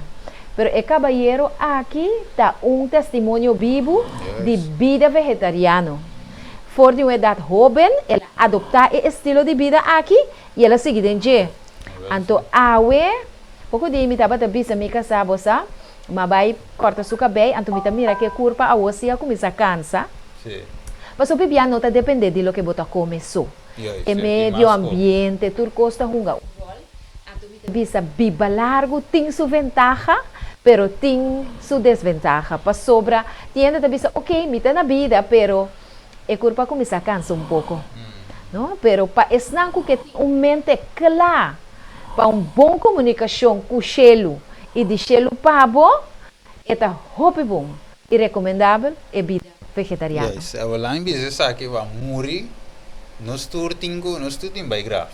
pero e kabayero aki ta un testimonio bibu di bida vegetariano. For di un edat hóben el a adoptá e estilo di bida aki i el a sigui den dje. Anto awe, poko di mi tabata bisa mi kasá, Bo sa, m'a bai kòrta su kabei, anto mi ta mira ku e kurpa awor sí a kuminsá kansa. Pasobra bia no ta dependé di loke bo ta kome so. E medio ambiente, tur kos ta hunga un ròl. Anto mi ta bisa, biba largu tin su ventaha, pero tin su desventaha. Pasobra tin hende ta bisa, oke, mi ta na bida, pero E kurpa a kuminsá kansa un poko, no? Pero pa esnan ku ke tin un mente kla pa un bon komunikashon ku shelu i di shelu pa bo, e ta hopi bon i rekomendabel e bida vegetariano. Yes, awor lan bisa esaki pa muri, nos tur tin ku, nos tur tin bai graf.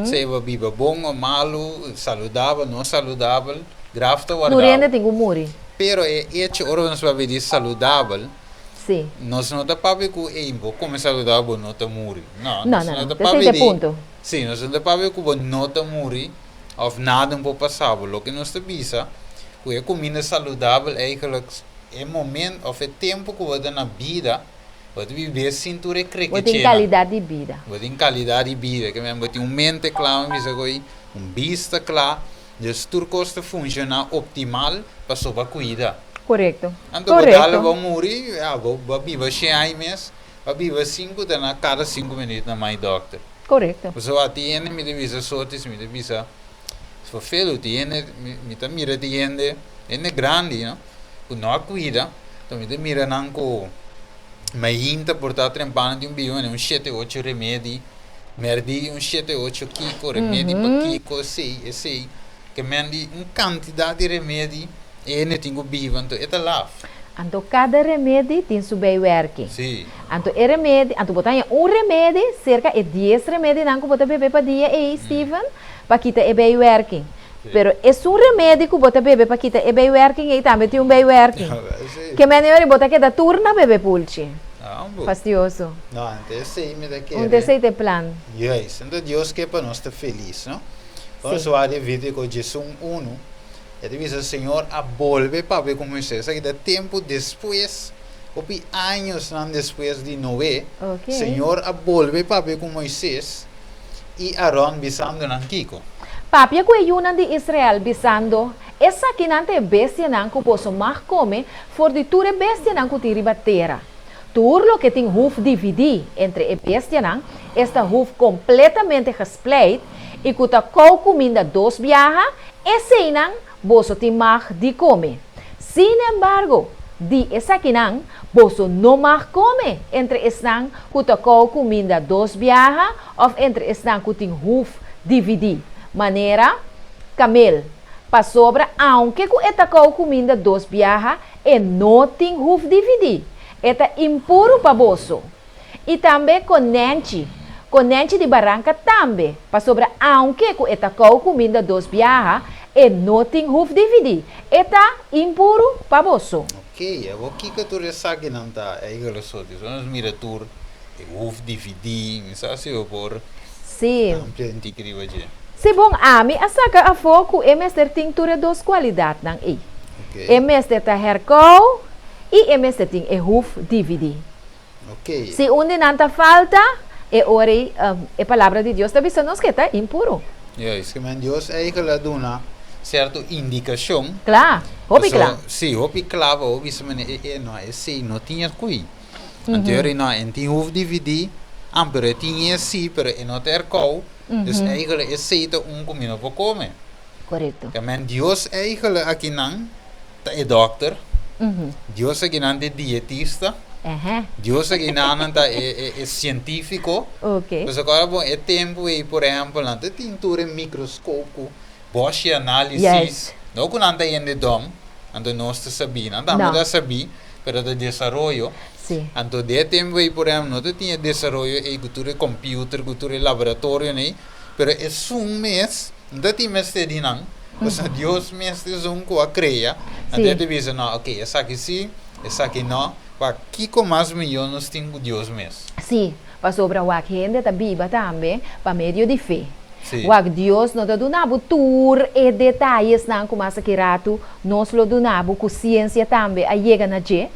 Sea bo biba bon o malu, saludabel, no saludabel, graf ta Tur wardabo. hende tin ku muri. Pero e echo ora nos papia di saludabel. Nos no ta papia ku ey bo kome saludabel bo no ta muri. No, No, nos no, no no. ta Esei papia ta e di, punto. sí, nos no ta papia ku bo no ta muri òf nada no por pasa bo. Loke nos ta bisa ku e kuminda saludabel eigenlijk e momento òf e tempu ku bo ta na bida bo ta bib'é sin tur e Bo tin krekechenan. kalidat di bida. Bo tin kalidat di bida. Ke men bo tin un mente kla, mi bisa ku ei, un bista kla. Dus tur kos ta funshoná optimal pasobra kuida. Korekto. Anto bo dal Korekto. bo muri, ya, bo bo a biba shen aña mes, bo a biba sinku ta na kada sinku minüt na mai dòkter. Korekto. Pasobra a tin hende mi ta bisa sotis, mi ta bisa vervelu, tin hende mi mi ta mira tin hende, hende grandi no, ku no a kuida, anto mi ta mira nan ku mainta por ta trempando tin un biba un shete ocho remedi. Merdí un shete ocho kiko, remedi pa kiko, esei, esei. Ke men di un kantidat di remedi e hende tin ku biba, anto e ta laf. Anto kada remedi tin su bijwerking. Sí. Anto e remedi, anto bo ta haña un remedi serka e dies remedinan ku bo ta bebe pa dia ei, Steven, pa kita e bijwerking. Sí. Pero esun remedi ku bo ta bebe pa kita e bijwerking ei tambe tin un bijwerking. Sí. Ke men e ora bo ta keda tur na bebe pulchi. Ah, un bo. Fastioso. No, anto esei mi ta kere. Un esei ta e plan. Juist. Anto Dios ke pa nos ta felis, no? Sí. Nos wak Levítico 11, e ta bisa Señor a bolbe papia ku Moisés. Esaki ta tempu despues, hopi añosnan despues di Noé. Ok. Señor a bolbe papia ku Moisés i Aron bisando nan kiko? Papia ku e yunan di Israel, bisando, Esakinan ta e bestianan ku boso mag kome for di tur e bestianan ku tin riba tera. Tur loke tin huf dividí entre e bestianan, esta huf kompletamente gespleit i ku ta kou kuminda dos biaha, eseinan boso tin mag di kome. Sinembargo, di esakinan boso no mag kome entre esnan ku ta kou kuminda dos biaha òf entre esnan ku tin huf dividí, manera kamel, pasobra aunke ku e ta kou kuminda dos biaha, E no tin huf dividí. E ta impuru pa boso. I tambe konènchi, konènchi di baranka tambe, pasobra aunke ku e ta kou kuminda dos biaha, e no tin huf dividí. E ta impuru pa boso. Oké, awor kiko tur esakinan ta? Eikel esoti, so nos mira tur e huf dividí, mi sa si bo por Sí. amplia un tiki riba dje. Sí, bon, ami a saka afó ku e mester tin tur e dos kualidatnan ei. E mester ta herkou i e mester tin e huf dividí. Si un di nan ta falta, e ora ei e Palabra di Dios ta bisa nos ku e ta impuru. Juist, ke men Dios eikel a duna sierto indikashon. Kla, hopi kla. Sí, hopi kla pa bo bisa mene e e no, esei no tin e kui. Anto e ora ei no, e tin huf dividí, ah, pero e tin e sí, pero e no ta herkou, dus eikel esei ta un ku mi no por kome. Korekto. Ke men Dios eigele akinan ta e dòkter, Dios akinan ta e dietista, Dios akinanan ta e e sientífiko. Pasobra ora bo e tempu ei por ehèmpel nan ta tin tur e mikroskop ku bòshi análisis, no ku nan ta hende dòm, anto nos ta sabí, nan tambe ta sabí, pero ta desaroyo. Anto den e tempu ei por ehèmpel no ta tin e desaroyo ei ku tur e kòmpiuter, ku tur e laboratorionan ei, pero esun mes. No ta tin mester di nan, pasobra Dios mes ta esun ku a krea. Anto e ta bisa, no, oke, esaki sí, esaki no. Pa kiko mas mihó nos tin ku Dios mes? Sí, pasobra wak hende ta biba tambe pa medio di fe. Wak Dios no ta duna bo tur e detayesnan ku mas aki ratu nos lo duna bo ku siensia tambe a yega na dje.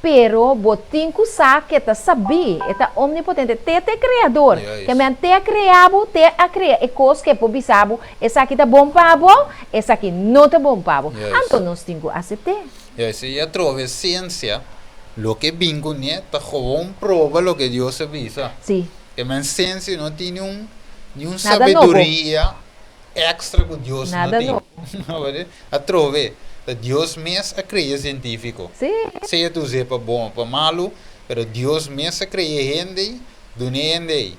Pero bo tin cu sa cu e ta sabí, e ta omnipotente, te ta e Creador. Ke men te a crea bo, te a crea e cos cu e por bisa bo, esaki ta bon pa bo, esaki no ta bon pa bo. Anto nos tin cu acept'é. Juist, i atrobe ciencia, loke bin cuné ta gewoon proba loke Dios a bisa. Ke men ciencia no tin niun, niun Nada nobo. sabiduria extra cu Dios no Nada tin. nobo. Atrobe, ta Dios mes a krea sientífiko. Sea ta us'é pa bon o pa malu, pero Dios mes a krea e hende ei, duna e hende ei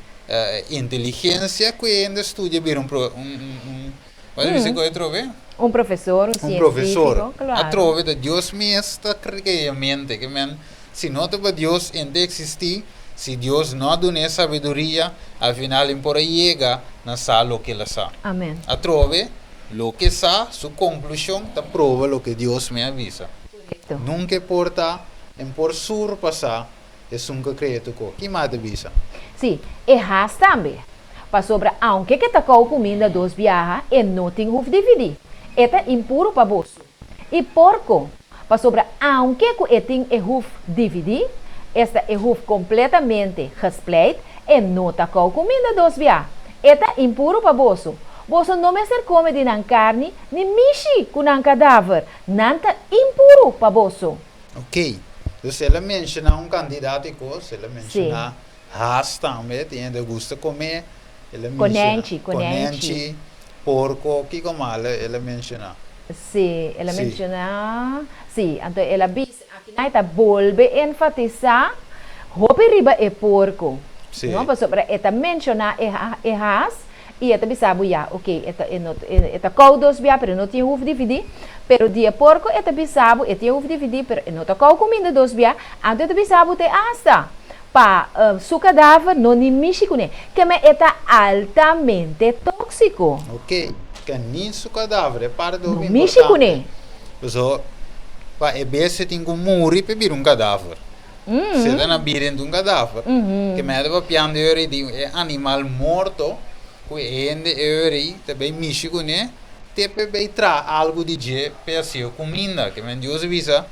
inteligensia ku e hende studia bira un un wak ta bisa ku atrobe? Un profesor, un Un profesor. sientífiko, klaro. Atrobe ta Dios mes ta krea mente, ke men si no ta pa Dios e no ta eksistí, si Dios no a dun'é sabiduria, al final e por a yega na sa loke el a sa. Amen. Atrobe, Loke sa, su konklushon ta proba loke Dios me a bisa. Nunka e por ta. En por surpasá esun ku a krea tur kos. Ki mas ta bisa? Sí, e has tambe. Pasobra aunke ke ta kou kuminda dos biaha, e no tin huf dividí. E ta impuru pa boso. I porko, pasobra aunke ku e tin e huf dividí, esta e huf kompletamente gespleit, e no ta kou kuminda dos bia. E ta impuru pa boso. Boso no mester kome di nan karni ni mishi ku nan kadaver. Nan ta impuru pa boso. Ok. Dus el a menshoná un kantidat di kos. El a menshoná haas tambe, tin hende gusta komé. El a menshoná Konènchi, konènchi. konènchi, porko, kiko mas el a menshoná? Sí, el a menshoná, sí, anto el a bisa, akinan e ta bolbe enfatisá hopi riba e porko, no? Pasobra e ta menshoná e e haas I e ta bisa bo, Ya, oké, e ta, e no, e ta kou dos bia, pero e no tin huf dividí. Pero di e porko e ta bisa bo, e tin huf dividí, pero e no ta kou kuminda dos bia. Anto e ta bisa bo te asta pa su kadaver no ni mishi kuné. Keme e ta altamente tóksiko. Oké, ke ni su kadaver, e parti No hopi mishi importante. kuné. Pasobra pa e bestia tin ku muri pa e bira un kadaver. Se ta na bira den un kadaver, ke mei ta papiando e ora di e animal morto ku e hende e ora ei ta bay mishi kuné te pa e bay traha algu di dje pa e hasié kuminda. Ke men Dios a bisa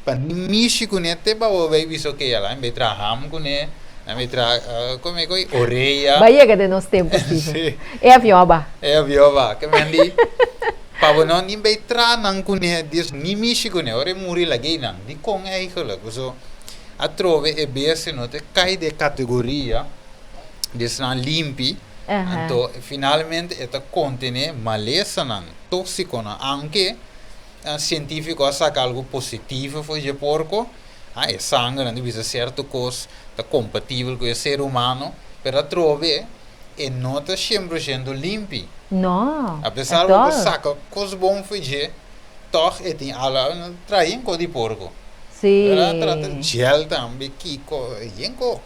pa ni mishi kuné te pa bo bay bisa oke ala mi bay traha ham kuné, mi bay traha kome ku orea. Bay yega den nos tempu, Steven. E avion a ba. E avion a ba. Ke men di pa bo no ni bay traha nan kuné, Dios ni mishi kuné, ora e muri lag'é nan. Dikon eigenlijk? Paso atrobe e bestia no ta kai den e kategoria di esnan limpi, anto finalmente e ta kontené malesanan, tóksikonan, aunke sientífiko a saka algu positivo for dje porko, e sangernan ta bisa sierto kos ta kompatibel ku e ser humano, pero atrobe e no ta shen por shento limpi. No, Apesar at ku bo all. saka kos bon for dje, Tog e tin ala traha yenko di porko. Sí. Pero trata gel tambe kiko yenko.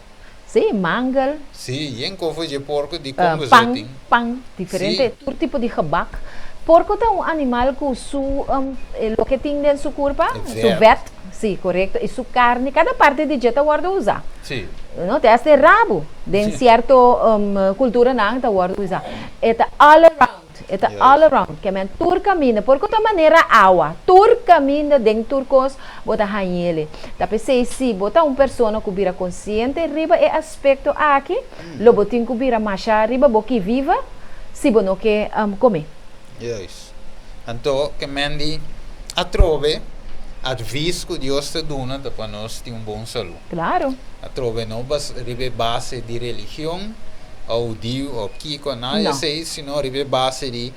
Sí, mangel. Sí, yenko for dje porko di kon boso Pan, tin. pan, diferente, Sí. tur tipo di gebak. Porko ta un animal ku su loke tin den su kurpa, E su vet. vet, sí, korekto, i su karni, kada parti di dje ta wòrdu usá. Sí. No, te hasta e rabu den Sí. sierto kulturanan ta wòrdu usá. E ta all around. E ta all around, ke men tur kaminda, por ku ta manera awa, tur kaminda den tur kos bo ta hañ'ele. Ta p'esei si bo ta un persona ku bira konsiente riba e aspekto aki, lo bo tin ku bira masha riba bo ki viva si bo no ke kome. Juist. Anto ke men di atrobe advis ku Dios ta duna ta pa nos tin un bon salú. Claro. Atrobe no bas riba e base di religion o hudiu o kiko, nada di No. esei, sino riba e base di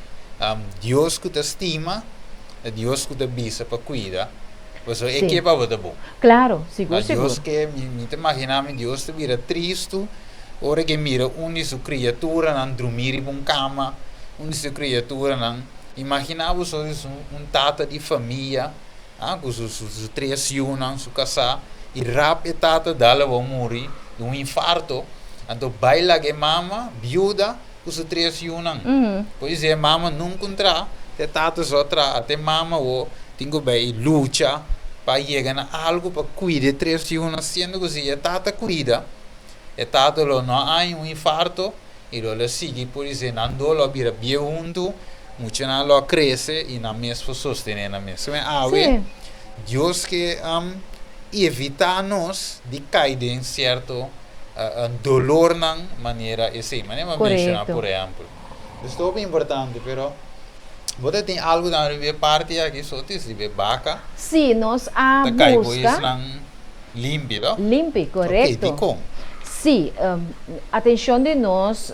Dios ku ta stima, e Dios ku ta bisa pa kuida, pasobra e Sí. ke pa bo ta bon. Claro, sigur, A Dios sigur. ke, mi mi ta imaginá mi Dios ta bira tristu ora ke mira un di su kriaturanan drumí riba un kama, un di su kriaturanan, imaginá bo so un un tata di famia, Ah, ku su su su tres yunan, su kasá, i rap e tata dal awor muri di un infarto, anto bai laga e mama biuda ku su tres yunan. Por esei e mama nunka un tra, te tata so a tra, ata e mama awor tin ku bai lucha pa yega na algu pa kuida e tres yunan, siendo ku si e tata kuida, e tata lo no a haña un infarto, I lo lo sigui por esei nan do lo a bira bieu huntu, muchanan lo a krese i nan mes por sostené nan mes. Suma awe Dios ke evitá nos di kai den sierto dolornan manera esei, manera mi a menshoná por ehèmpel. Esei ta hopi importante, pero bo ta tin algu tambe riba e parti aki, so tis riba e baka. Sí, nos a Ta kai bo buska. esnan. Limpi, to? Limpi, korekto. Ok, dikon? Sí, atenshon di nos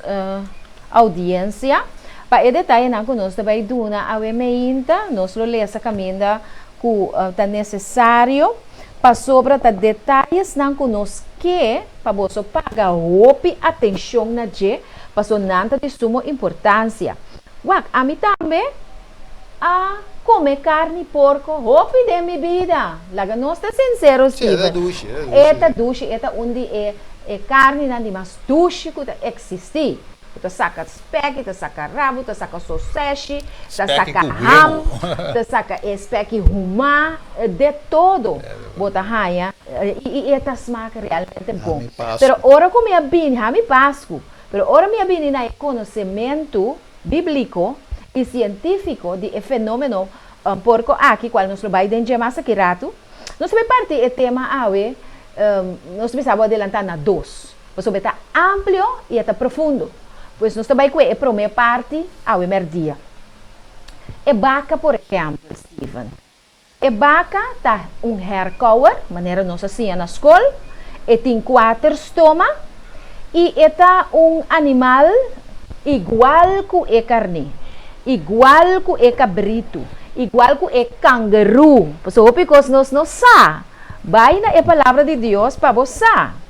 oudiensia pa e detayenan ku nos ta bai duna awe meinta, nos lo lesa kaminda ku ta nesesario pasobra ta detayesnan ku nos ke pa boso paga hopi atenshon na dje paso nan ta di sumo importansia. Wak, ami tambe A come carni porco hopi den mi bida. Laga nos ta sincero Sí, e ta Steven. dushi, e ta E dushi. ta dushi, e ta un di e e carninan di mas dushi cu ta existi. Bo ta saka spèki, ta saka rabu, ta saka soseshi, ta Spèki saka ku ham, webu. Ta saka e spèki humá, de todo bo ta haña i e ta smak realmente bon. Hami Pasku. Pero ora ku mi a bini, hami Pasku, pero ora mi a bini na e konosementu bíbliko i sientífiko di e fenómeno porko aki, kual nos lo bai den dje mas aki ratu, nos ta bai parti e tema awe, nos ta bisa bo adelantá na dos. Pasobra e ta amplio i e ta profundo. Pues nos ta bai kue e promé parti awe mèrdia. E baka, por ehèmpel, Steven. E baka ta un herkouwer, manera nos a siña na skol. E tin kuater stoma i e ta un animal igual ku e karné, igual ku e kabritu, igual ku e kangerú. Pasobra hopi kos nos no sa. Bai na e Palabra di Dios pa bo sa.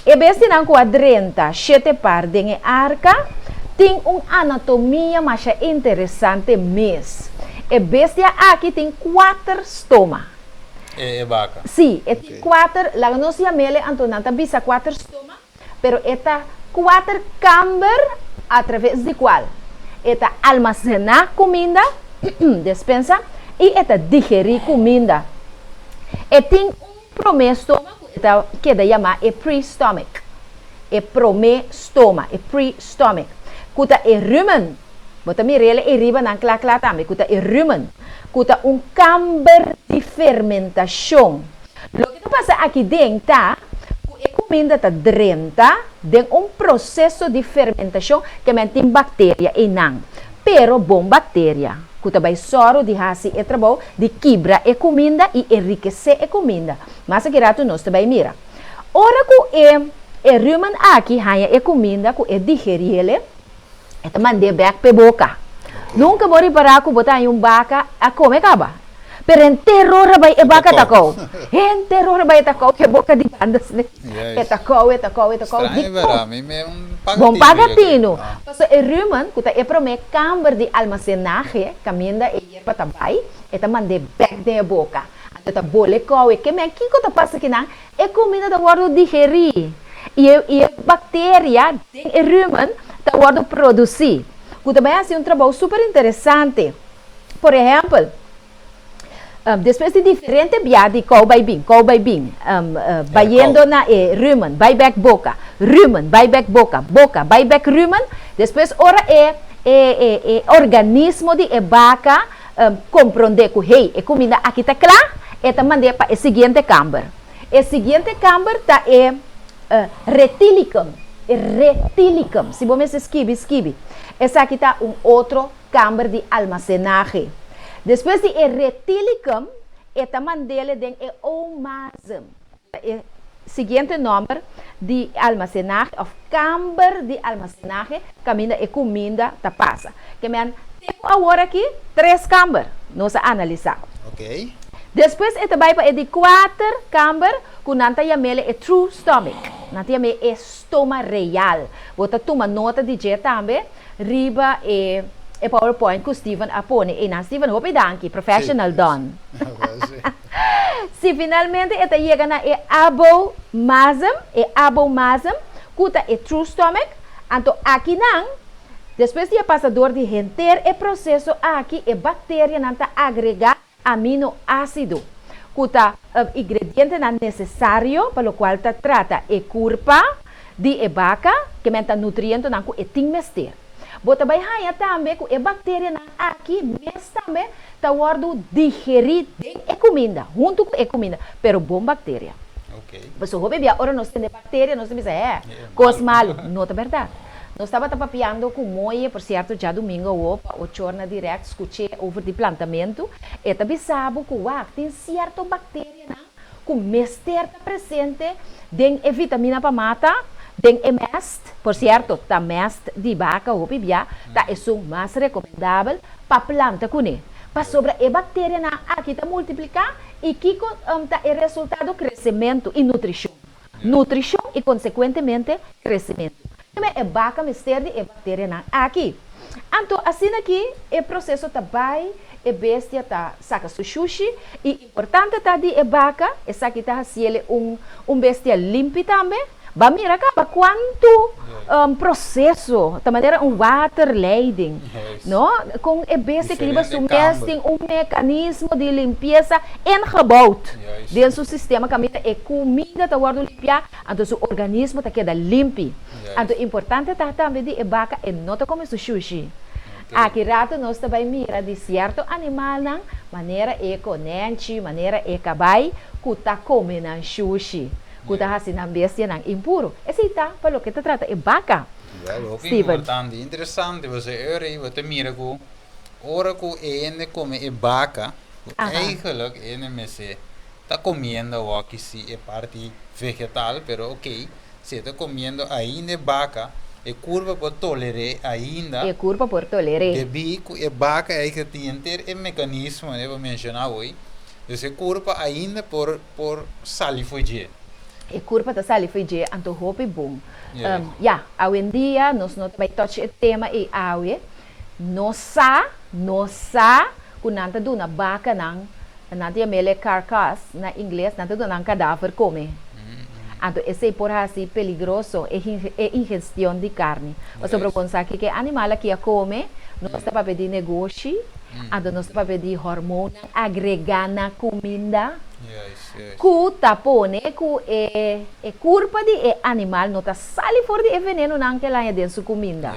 E bestianan ku a drenta shete par den e arka tin un anatomia masha interesante mes. E bestia aki tin kuater stoma. E baka. Sí, e tin kuater, laga nos yam'el anto nan ta bisa kuater stoma, pero e ta kuater kamber atraves di kual e ta almasená kuminda, despensa, i e ta digerí kuminda. E tin un promé stoma ku e ta keda yamá e pre-stomach, e promé stoma, e pre-stomach, ku ta e rumen, bo ta mir'el ei riba nan kla kla tambe, ku ta e rumen, ku ta un kamber di fermentashon. Loke ta pasa aki den ta ku e kuminda ta drenta den un proseso di fermentashon ke men tin bakteria einan, pero bon bakteria ku ta bai sòru di hasi e trabou di kibra e kuminda i enrikesé e kuminda. Mas aki ratu nos ta bai mira. Ora ku e e rumen aki haña e kuminda ku e digeriele, E ta mand'é bèk p'e boka. Nunka bo ripará ku bo ta haña un baka a kome kaba. Pero henter ora bai e baka ta kou. Henter ora bai e ta kou ku e boka di banda asina. E ta kou, e ta kou, e ta kou. Dikon? Bon paga tinu. Pasobra e rumen, ku ta e promé kamber di almasenahe kaminda e yerba ta bai, e ta mand'é bèk den e boka. Anto e ta bole kou e kem'é. Kiko ta pasa kinan? E kuminda ta wòrdu digerí i e i e bakteria den e rumen ta wòrdu produsí, ku ta bai hasi un trabou super interesante. Por ehèmpel, despues di diferente bia di kou bai bin, kou bai bin, bayendo na e rumen, bai bèk boka, rumen, bai bèk boka, boka, bai bèk rumen, despues ora e e e e organismo di e baka komprondé ku hey, e kuminda aki ta kla, e ta mand'é pa e siguiente kamber. E siguiente kamber ta e retilicum, e retilicum. Si bo mester skibi, skibi. Esaki ta un otro kamber di almasenahe. Despues di e retilicum, e ta mand'é den e omasum. Ta e siguiente nòmber di almasenahe òf kamber di almasenahe kaminda e kuminda ta pasa. Ke men te ku awor aki tres kamber nos a analisá. Despues e ta bai pa e di kuater kamber ku nan ta yam'el e true stomach. Nan ta yam'é e stoma real. Bo ta tuma nota di dje tambe riba e e powerpoint ku Steven a pone einan. Steven, hopi danki, professional done. Si finalmente e ta yega na e abomasm, e abomasm, ku ta e true stomach, anto akinan, despues di a pasa dor di henter e proseso aki, e bakterianan ta agregá aminoásido, ku ta ingredientenan nesesario pa lokual ta trata e kurpa di e baka, ke men ta nutrientonan ku e tin mester. Bo ta bai haña tambe ku e bakterianan aki mes tambe ta wòrdu digerí den e kuminda, huntu ku e kuminda, pero bon bakteria. Pasobra hopi bia ora nos tende bakteria nos ta bisa, hè, kos malu. No ta bèrdat. Nos tabata papiando ku Moye, por sierto djadumingu awo pa ochor na dirèkt skuch'é over di plantamentu, e ta bisa bo ku wak tin sierto bakterianan ku mester ta presente den e vitamina pa mata, den e mèst, por sierto ta mèst di baka hopi bia ta esun mas rekomendabel pa planta kuné, pasobra e bakterianan aki ta multipliká i kiko ta e resultado? Kresementu i nutrishon. Nutrishon i konsekuentemente kresementu. Tambe e baka mester di e bakterianan aki. Anto asina ki e proseso ta bai, e bestia ta saka su shushi i importante ta di e baka, esaki ta hasiele un un bestia limpi tambe. Bo a mira kaba kuantu proseso, ta manera un waterleiding, no? Kon e bestia ki riba su mes tin un mekanismo di limpiesa ingebouwd den su sistema kaminda e kuminda ta wòrdu limpiá, anto su organismo ta keda limpi. Anto importante ta tambe di e baka e no ta kome su shushi. Aki rato nos ta bai mira di sierto animalnan manera e konenchi, manera e kabai ku ta kome nan shushi. Ku ta hasi nan bestianan impuru. Esei ta pa loke ta trata e baka. Wel, hopi Steven. importante, interesante, pasobra e ora ei bo ta mira ku ora ku e hende kome e baka, ku eigenlijk e hende mester ta komiendo awoki si e parti vegetal, pero oké, si e ta komiendo ainda e baka, e kurpa por toler'é ainda. E kurpa por toler'é. Debí ku e baka eigenlijk tin henter e mekanismo, manera bo menshoná awor, dus e kurpa ainda por. por sali fo'i dje. E kurpa ta sali fo'i dje, anto hopi bon. Ya, awendia nos no ta bai touch e tema ei awe. Nos sa, nos sa ku nan ta duna bakanan, nan ta yam'el e carcass na ingles, nan ta duna nan kadaver kome. Anto esei por hasi peligroso e e ingestion di karni. Pasobra bo sa kiko e animal aki a kome, nos ta papia di negoshi, anto nos ta papia di hormonnan agregá na kuminda ku ta pone ku e e kurpa di e animal no ta sali for di e venenunan ku el haña den su kuminda.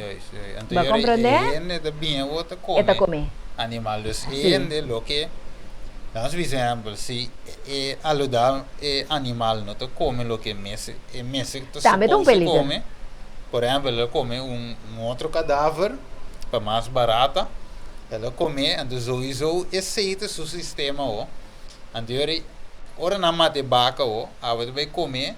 Bo a komprondé? E hende ta biña ku ta E ta kome. animal. Dus e hende loke, laga nos bisa ehèmpel, si e aludá e animal no ta kome loke e e mester ta Tambe ta un supos di peliger. kome, por ehèmpel el a kome un otro kadaver pa mas barata. El a comé, anto souiso esey ta su sistema ho. Anto ora ora nan mata e baca ho, abo ta bay comé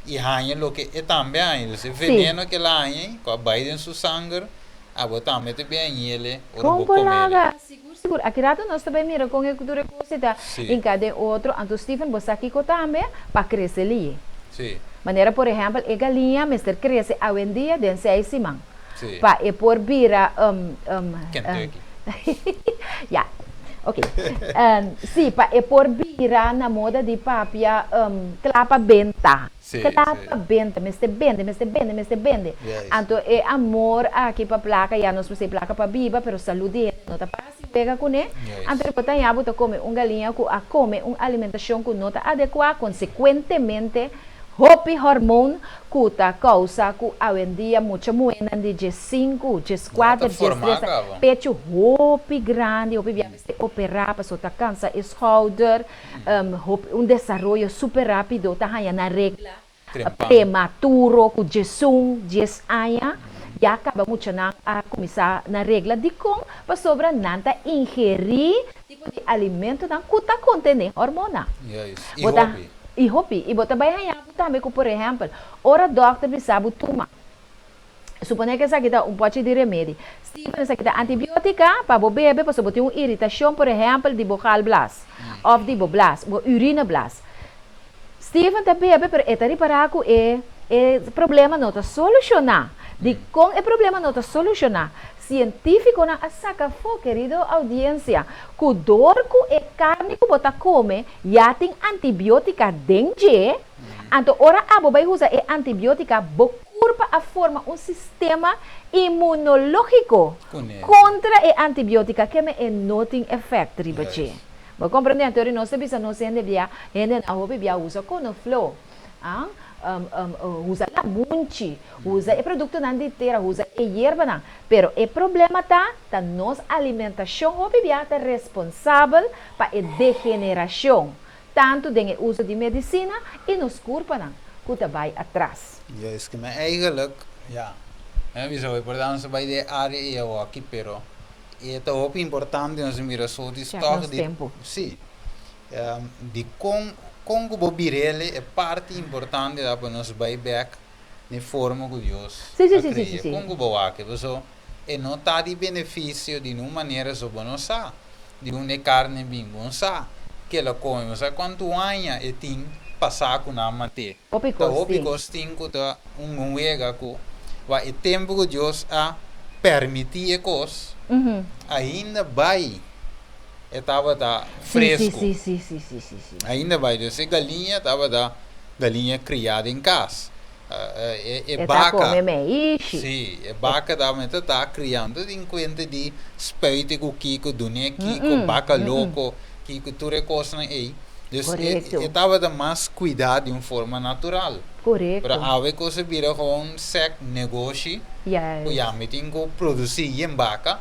y haña loke e tambe a haña. Dus e veneno ke el a haña cu a bay den su sanger, abo tambe ta bay hañele ora Con bo por comele. laga? Sigur sigur. Aki rato nos ta bay mira con e tur e cos ta hinca den otro. Anto Steven bo sa kico tambe? Pa crece liye. Manera por ehempel e galiña mester crece awendia den seis siman. Pa e por bira Kentucky. Ya, ok. Sí, pa e por bira na moda di papia kla pa benta. Kla pa benta, mester bende, mester bende, mester bende. Anto e amor aki pa plaka, ya nos mester plaka pa biba, pero salud di hende no ta fácil wega kuné. Anto e por ta haña bo ta kome un galiña ku a kome un alimentashon ku no ta adekuá, konsekuentemente Hopi hormoon ku ta kousa ku awendia mucha muhénan di diesinku, dieskuater, diestres a pechu hopi grandi, hopi bia mester operá pasobra ta kansa e schouder, hopi un desaroyo super rápido ta haña nan regla prematuro ku diesun, dies aña ya kaba muchanan a kuminsá nan regla. Dikon? Pasobra nan ta ingerí tipo di alimentonan ku ta kontené hormona. Bo ta. I hopi. I bo ta bai haña bo tambe ku, por ehèmpel, ora dòkter bisa bo tuma, suponé ku esaki ta un pòchi di remedi, Steven, esaki ta antibiótika pa bo bebe pasobra bo tin un iritashon, por ehèmpel, di bo galblas òf di bo blas, bo urineblas. Steven ta bebe, pero e ta ripará ku e e problema no ta solushoná. Dikon e problema no ta solushoná? Sientífikonan a saka afó, kerido oudiensia, ku dor ku e karni ku bo ta kome ya tin antibiótika den dje, anto ora abo bai usa e antibiótika bo kurpa a forma un sistema inmunológiko kontra e antibiótika keme e no tin efèkt riba dje. Bo komprendé? Anto ora nos ta bisa nos hende bia, hendenan hopi bia usa konofló. Usa lamunchi, usa e produktonan di tera, usa e yerbanan. Pero e problema ta, ta nos alimentashon hopi bia ta responsabel pa e degenerashon, tantu den e uso di medisina i nos kurpanan ku ta bai atras. Juist, ke men eigenlijk, ja, men a bisa hopi importante bai den e área ei awoki, pero e ta hopi importante nos mira so di Chèk stòk nos di, tempu. sí. Di kon kon ku bo bir'el e parti importante ta pa nos bai bek n'e forma ku Dios a krea. Kon ku bo wak e? Pasobra e no ta di benefisio di niun manera so bo no sa di unda e karni bin, bo no sa ke el a kome, bo no sa kuantu aña e tin pasá ku nan mat'é. Ta hopi kos tin ku ta un wega ku wak e tempu ku Dios a permití e kos ainda bai. E tabata fresku. Ainda bai dus e galiña tabata galiña kriá den kas. E E ta baka. kome meishi. Sí, e baka ta mester ta kriando tin kuenta di spuite ku kiko, dun'é kiko, baka loko, kiko, tur e kosnan ei. Dus e tabata mas kuidá di un forma natural. Pero awe kos a bira gewoon sèk negoshi ku ya mi tin ku produsí yen baka.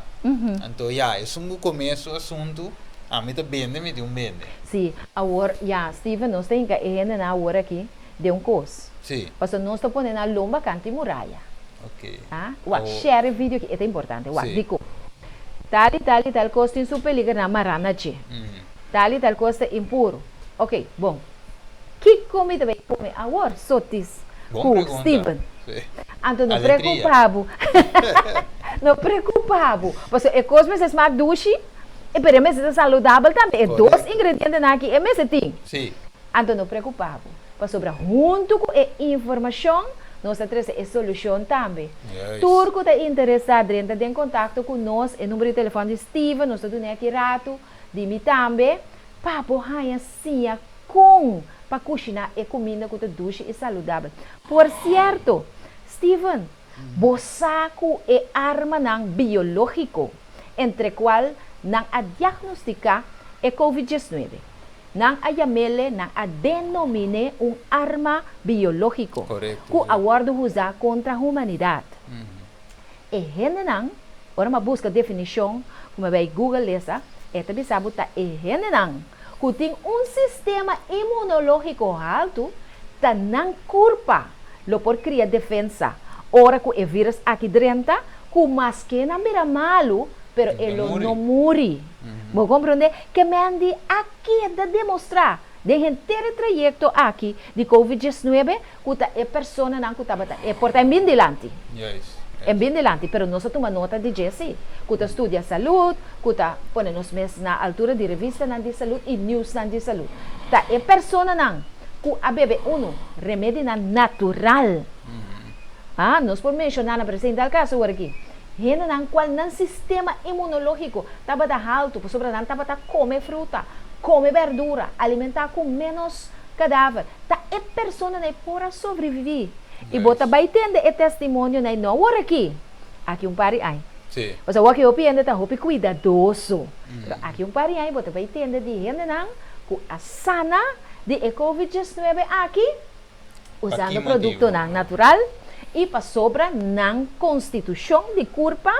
Anto ya, esun ku kome su asuntu, ami ta bende, mi tin un bende. Sí, awor ya, Steven, nos ta hinka e hendenan awor aki den un kos. Sí. Pasobra nos ta pone nan lomba kanti muraya. Ok. Ah, wak, share e video aki, e ta importante. Wak, dikon? Tal i tal i tal kos tin su peligernan mará na dje. Tal i tal kos ta impuru. Ok, bon. Kiko mi ta bai kome awor, Sotis Bon ku pregunta. Steven? Sí. Anto no Aletria. preocupa bo. No preocupa bo. Pasobra e kos mester smak dushi, e pero e mester ta saludabel tambe. E dos Correcto. ingredientenan aki e mester tin. Sí. Anto no preocupa bo. Pasobra huntu ku e informashon nos ta trese e solushon tambe. Juist. Tur ku ta interesá drenta den kontakto ku nos, e number di telefòn di Steven nos ta dun'é aki ratu, di mi tambe, pa bo haña siña kon pa kushiná e kuminda ku ta dushi i saludabel. Por sierto, Steven, bo sa ku e armanan biológiko entre kual nan a diagnostiká e Covid 19, nan a yam'ele, nan a denomin'é un arma biológiko ku a wòrdu usá kontra humanidat. E hendenan, ora mi a buska definishon ku mi a bai Google lesa, e ta bisa bo ta e hendenan ku tin un sistema imunológiko haltu ta nan kurpa lo por kria defensa ora ku e vírus aki drenta ku maske nan bira malu pero e lo no muri. Bo komprondé? Ke men di a keda demostrá den henter e trayekto aki di Covid 19 ku ta e personanan ku tabata e por ta en bin dilanti. En bin dilanti, pero nos a tuma nota di dje si, ku ta studia salud, ku ta pone nos mes na altura di revistanan di salud i newsnan di salud. Ta e personanan ku a bebe unu remedinan natural. Ah, nos por menshoná na presente al kaso awor aki, hendenan kual nan sistema imunológiko tabata haltu pasobra nan tabata kome fruta, kome bèrdura, alimentá ku ménos kadaver. Ta e personanan ei por a sobreviví. I bo ta bai tende e testimonionan ei no awor aki, aki un par di aña. Pasobra awor aki hopi hende ta hopi kuidadoso. Pero aki un par di aña bo ta bai tende di hendenan ku a sana di e covid 19 aki usando produktonan natural i pasobra nan konstitushon di kurpa,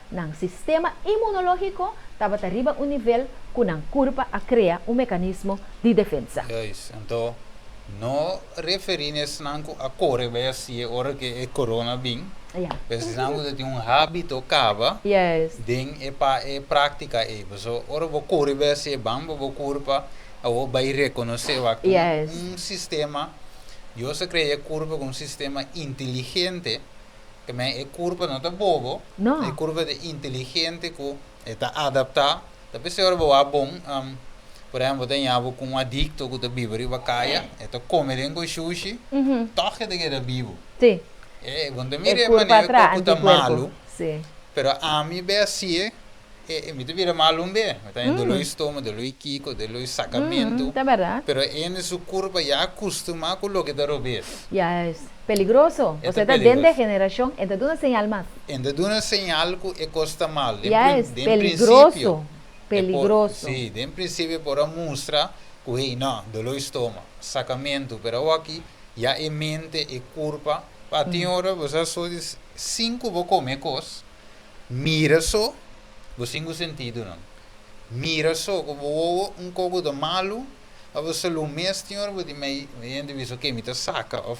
nan sistema imunológiko tabata riba un nivel ku nan kurpa a krea un mekanismo di defensa. Juist, anto no referí na esnan ku a kore bai hasié ora ku e korona bin, pero esnan ku ta tin un hábito kaba den e pa e práktika ei. Pasobra ora bo kore bai hasié ban pa bo kurpa awor bai rekonosé wak un sistema, Dios a krea e kurpa ku un sistema inteligente, ke men e kurpa no ta bobo, e kurpa ta inteligente ku e ta adaptá. Ta p'esei ora bo wak bon, por ehempel bo ta ña bo ku un adikto ku ta biba riba kaya, e ta kome den ku shushi, tòg e ta keda bibu. E bo no ta mira e manera ku ta malu, pero ami be hasié, mi ta bira malu un be. Mi ta haña doló di stoma, doló di kiko, doló di sakamentu, pero hende su kurpa ya a kustumá ku loke ta robes. Peligroso. E ta Osea ta den peligroso. degeneracion, e ta duna señal mas. E ta duna señal cu e cos ta mal. Den Ya prin, es den peligroso, principio, e por, peligroso. sí, den principio por a mustra cu hey, no, dolor di stoma, sacamento, pero awaki ya e mente, e curpa, pa tin ora bo sa so di sin cu bo come e cos, mira so, bo sin cu sentidonan. Mira so cu bo wowo un coco ta malu, Abo salú mes tin ora bo di mei hende bisa ok mi ta saka of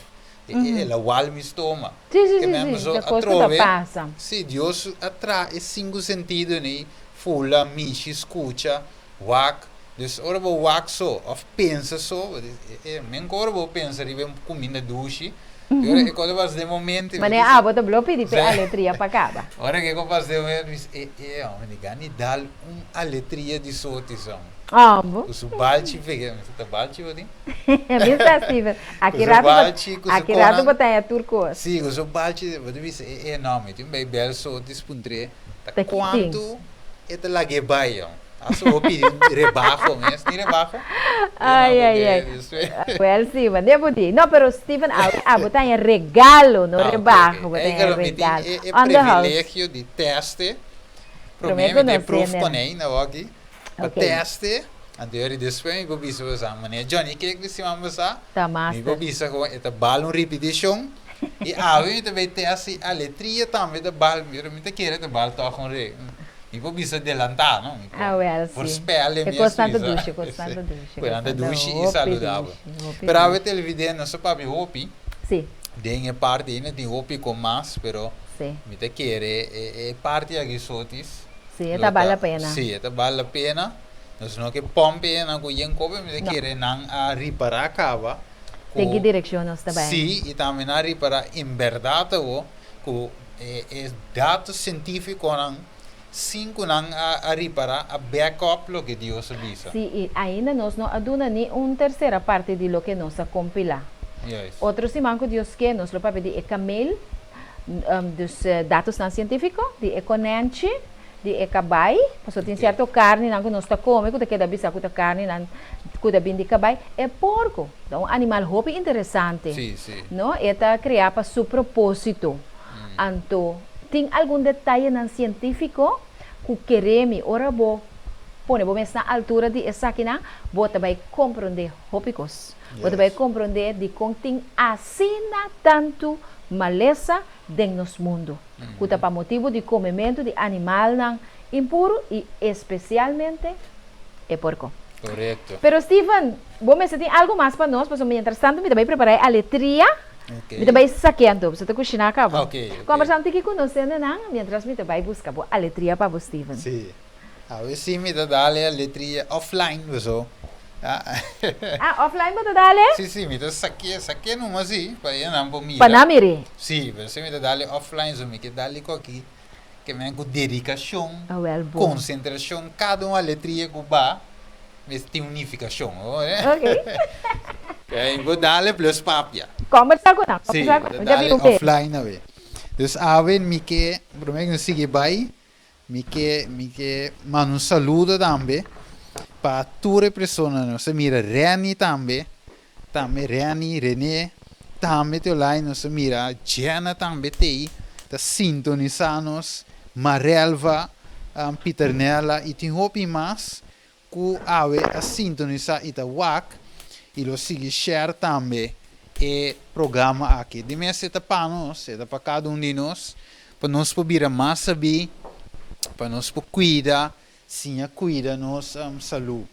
el a wal mi stoma. Sí, sí, Ke sí, men sí, paso ta kos ku ta atrobe pasa. sí Dios a traha e sinku sentido nei fula, mishi, skucha, wak. Dus ora bo wak so of pensa so bo di e men ku ora bo pensa riba e kuminda dushi i ora e kos a pasa den momento mi Manera bisa abo ta blo pidi p'e aletria pa kaba. Ora ke kos pasa den momento mi bisa e e mi di gana di dal un aletria di soti son. Amo. Ku su balchi pega, mi sa ta balchi bo tin? Mi sa Steven, Ku aki su rato bo, balchi, ku su aki rato konan. bo ta haña tur kos. Sí, ku su balchi, bo ta bisa e e no, mi tin bai bel so dispuntr'é ta Ta ki tin? kuantu e ta lag'é bai. Aso bo pidi rebaho mes, ni rebaho? Ay, ay, ay. Wel, sí, wanneer bo di? No, pero Steven, awe abo ta haña regalo, no Ah, ok, rebaho, ok. bo ta Ei, haña mi tin regalo. e On the house. privilegio di teste. Promé Promé ku mi tin nos proef hende. konei na woki pa teste, anto yori despues mi por bisa bo sa. Manera Johnny Cake di siman pasá, Ta mi por master. bisa ku e ta bal un ripitishon. I awe mi ta bay test si aletria tambe ta bal, pero mi ta kere ta bal tòg un re. Mi por bisa delantá, no? Mi por Awel, por si. spel e E mes kosnan ta bisa. dushi, e kosnan ta dushi, e Ku nan ta kosnan ta dushi i hopi saludabel. dushi, hopi Pero awe dushi. televidente nos a papia hopi den e parti ei, no tin hopi kon mas, pero mi ta kere e parti aki sotis Si, e lo ta bal ta, la pena. si, e ta bal la pena. Nos no ke pòmp e nan ku yen kobe, mi ta No. kere nan a ripará kaba Den ki ku direkshon nos ta bai? si, i tambe nan a ripará en bèrdat awo ku e e datos sientífikonan sin ku nan a a ripará a back up loke Dios a bisa. Si, i ainda nos no a duna ni un tersera parti di loke nos a kompilá. Juist. Otro siman ku Dios ke, nos lo papia di e kamel, dus datosnan sientífiko, di e konènchi, di e kabai, pasobra tin sierto karninan ku nos ta kome ku ta keda bisa ku ta karninan ku ta bin di kabai. E porko ta un animal hopi interesante, no? E ta kreá pa su propósito. Anto tin algun detayenan sientífiko ku kere mi ora bo pone bo mes na altura di esakinan, bo ta bai komprondé hopi kos. Bo ta bai komprondé dikon tin asina tantu malesa den nos mundu, ku ta pa motibu di komementu di animalnan impuru i espesialmente e porko. Korekto. Pero Steven, bo mester tin algu mas pa nos, pasobra mientras tantu mi ta bai prepará e aletria, mi ta bai sakeá anto, bo ta kushiná kaba. Kombersá un tiki ku nos hendenan mientras mi ta bai buska bo aletria pa bo, Steven. Sí. Awe sí mi ta dal e aletria offline paso. Ah, offline bo ta dal e? Sí, sí, mi ta saké, saké numa sí, pa e nan por mira. Pa nan mir'é. Sí, pero si mi ta dal e offline, so mi ke dal e ku aki, ke men ku dedikashon, Awel bon. konsentrashon, kada un aletria ku ba, mester tin un nifikashon, bo wak? Ok. Kei, bo dal e plus papia. Kombersá ku nan, Sí, kombersá ku mi ta nan, mi ta dal e bin un be. offline awe. Dus awe mi ke, promé ku mi sigui bai, Mi ke mi ke manda un saludo tambe pa tur e personanan. Nos a mira Renny tambe, tambe Renny, Rene tambe te olai. Nos a mira Jenna tambe tei ta sintonisa nos, Marelva, Pieternella y tin hopi mas Ku awe a sintonisá i ta wak i lo sigui share tambe e programa aki. Di mes e ta pa nos, e ta pa kada un di nos, pa nos por bira mas sabí, pa nos por kuida, siña kuida nos salú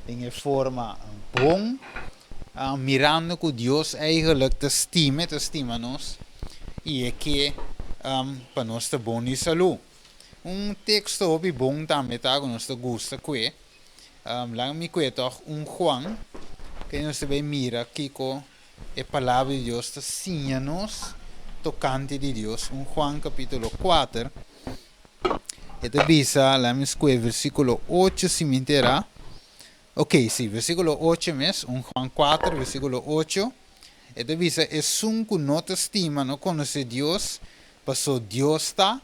den e forma bon, mirando ku Dios eigenlijk ta stima, e ta stima nos i e ke pa nos ta bon di salú. Un teksto hopi bon tambe ta ku nos ta gusta kue. Laga mi kue tòg un Juan, ke nos ta bai mira kiko e Palabra di Dios ta siña nos tokante di Dios. Un Juan kapítulo kuater, e ta bisa, laga mi skue versíkulo ocho si mi entera. Ok, sí, versíkulo ocho mes, un Juan kuater, versíkulo ocho, e ta bisa, Esun ku no ta stima no konosé Dios, pasó Dios ta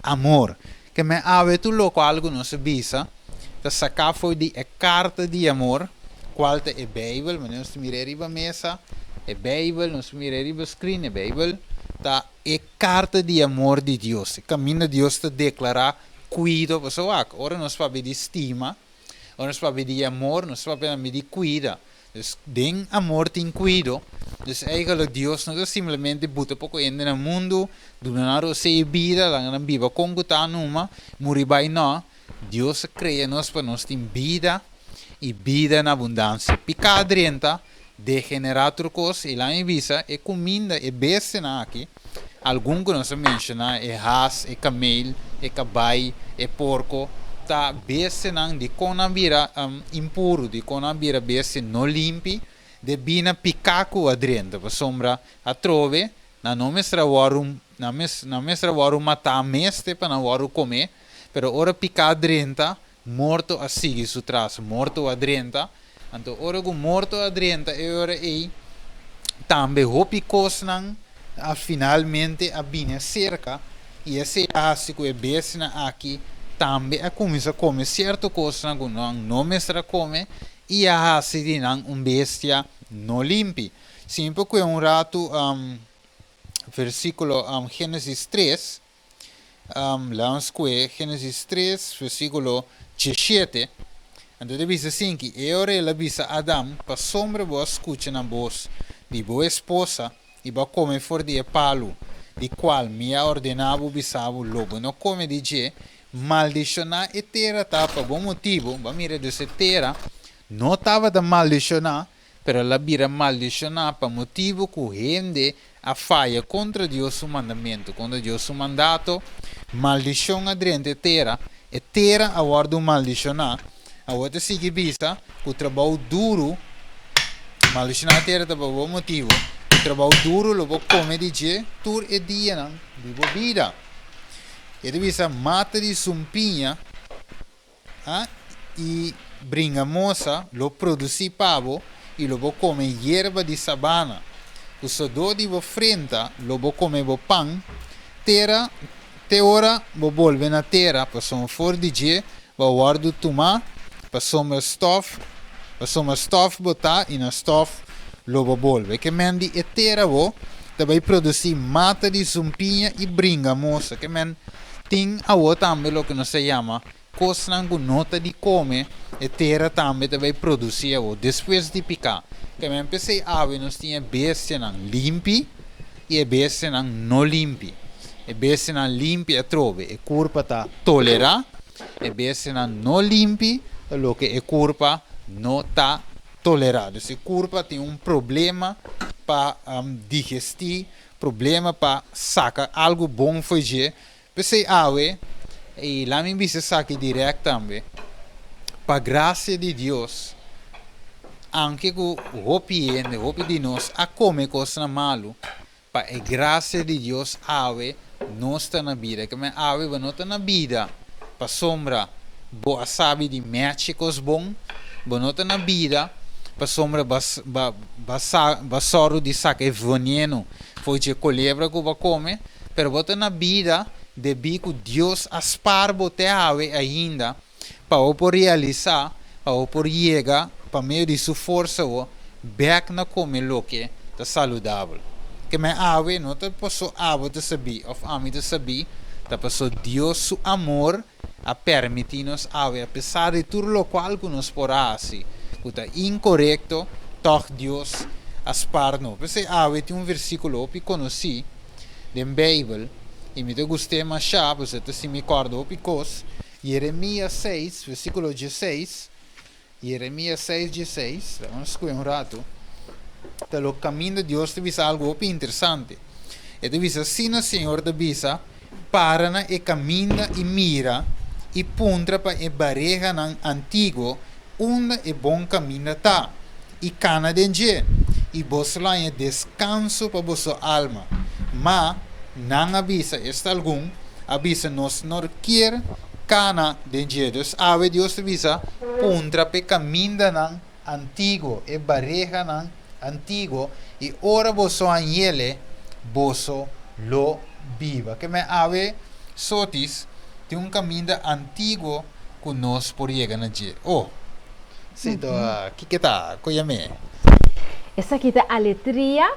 amor. Ke men awe tur lokual ku nos a bisa ta saká for di e karta di amor, kual ta e Beibel, manera nos ta mira e riba mesa, e Beibel, nos ta mira e riba screen, e Beibel ta e karta di amor di Dios, e kaminda Dios ta deklará kuido, pasobra wak, ora nos papia di stima, Ora nos papia di amor, nos papia tambe di kuida. Dus den amor tin kuido. Dus eigenlijk Dios no ta simplemente buta poko hende na mundu, duna nan rosé e bida, laga nan biba kon ku ta numa, muri bai. No, Dios a krea nos pa nos tin bida i bida na abundansia. Piká a drenta, degenerá tur kos, i laga mi bisa, e kuminda, e bestianan aki, Algun ku nos a menshoná, e has, e kamel, e kabai, e porko, ta bestianan di kon nan bira impuru, di kon nan bira bestia no limpi, debí na piká ku a drenta, pasobra atrobe nan no mester a wòrdu nan nan mester a wòrdu matá mester pa nan wòrdu komé, pero ora piká drenta, morto a sigui su tras, morto a drenta, anto ora ku morto a drenta e ora ei tambe hopi kosnan a finalmente a bini aserka i esei a hasi ku e bestianan aki tambe a kuminsá kome sierto kosnan ku nan no mester a kome i a hasi di nan un bestia no limpi. Si mi por kue un ratu versíkulo Génesis 3, laga nos kue Génesis 3 versíkulo 17, anto ta bisa asinki, E ora el a bisa Adam, Pasobra bo a skucha na bos di bo esposa, i bo a kome for di e palu di kual mi a ordená bo bisa bo, Lo bo no kome di dje, maldishoná e tera ta pa bo motibu. Bo a mira dus e tera no tabata maldishoná, pero el a bira maldishoná pa motibu ku hende a faya kontra Dios su mandamentu, kontra Dios su mandato. Maldishon a drenta e tera, e tera a wòrdu maldishoná. Awor ta sigui bisa ku trabou duru, maldishoná tera ta pa bo motibu, ku trabou duru lo bo kome di dje tur e dianan di bo bida. E ta bisa mata di sumpiña i bringamosa lo produsí pa bo i lo bo kome yerba di sabana. Ku sodó di bo frenta lo bo kome bo pan, tera te ora bo bolbe na tera, pasobra for di dje Bo a wòrdu tumá pasobra stòf, pasobra stòf bo ta i na stòf lo bo bolbe. Ke men di e tera bo ta bai produsí mata di zumpiña i bringamosa. Ke men tin awor tambe loke nos ta yama kosnan ku no ta di kome, e tera tambe ta bai produsí awor despues di piká. Ke men p'esei awe nos tin e bestianan limpi i e bestianan no limpi. E bestianan limpi atrobe e kurpa ta tolerá, e bestianan no limpi ta loke e kurpa no ta tolerá. Dus e kurpa tin un problema pa digestí, problema pa saka algu bon fo'i dje. P'esei awe, i laat mi bisa esaki dirèkt tambe, pa grasia di Dios, anke ku hopi hende, hopi di nos a kome kosnan malu, Pa e gracia di Dios awe nos ta na bida. Ke men awe bo no ta na bida pasobra bo a sabi di mechi kos bon, bo no ta na bida pasobra bo a bo a sòru di saka e veneno for dje kolebra ku bo a kome, pero bo ta na bida debí ku Dios a spar bo te awe ainda pa bo por realisá, pa bo por yega pa medio di su forsa bo bèk na kome loke ta saludabel. Ke men awe no ta paso abo ta sabí òf ami ta sabí, ta paso Dios su amor a permití nos awe apesar di tur lokual ku nos por a hasi ku ta inkorekto, tòg Dios a spar nos. P'esei awe tin un versíkulo hopi konosí den Beibel i mi ta gust'é mashá pasobra ta hasi mi kòrda hopi kos. Jeremías seis, versíkulo dieseis, Jeremías seis, dieseis, laga nos skucha un ratu, ta lo kaminda Dios ta bisa algu hopi interesante. E ta bisa, Asina Señor ta bisa, Para na e kaminda i mira, i puntra pa e barehanan antiguo unda e bon kaminda ta, i kana den dje, i boso lo haña deskanso pa boso alma. Ma nan a bisa, esta algun a bisa, Nos no kier kana den dje. Dus awe Dios ta bisa, Puntra p'e kamindanan antiguo, e barehanan antiguo, i ora boso hañ'ele, boso lo biba. Ke men awe sotis tin un kaminda antiguo ku nos por yega na dje. Oh! Si to kiko ta ku yam'é? Esaki ta aletria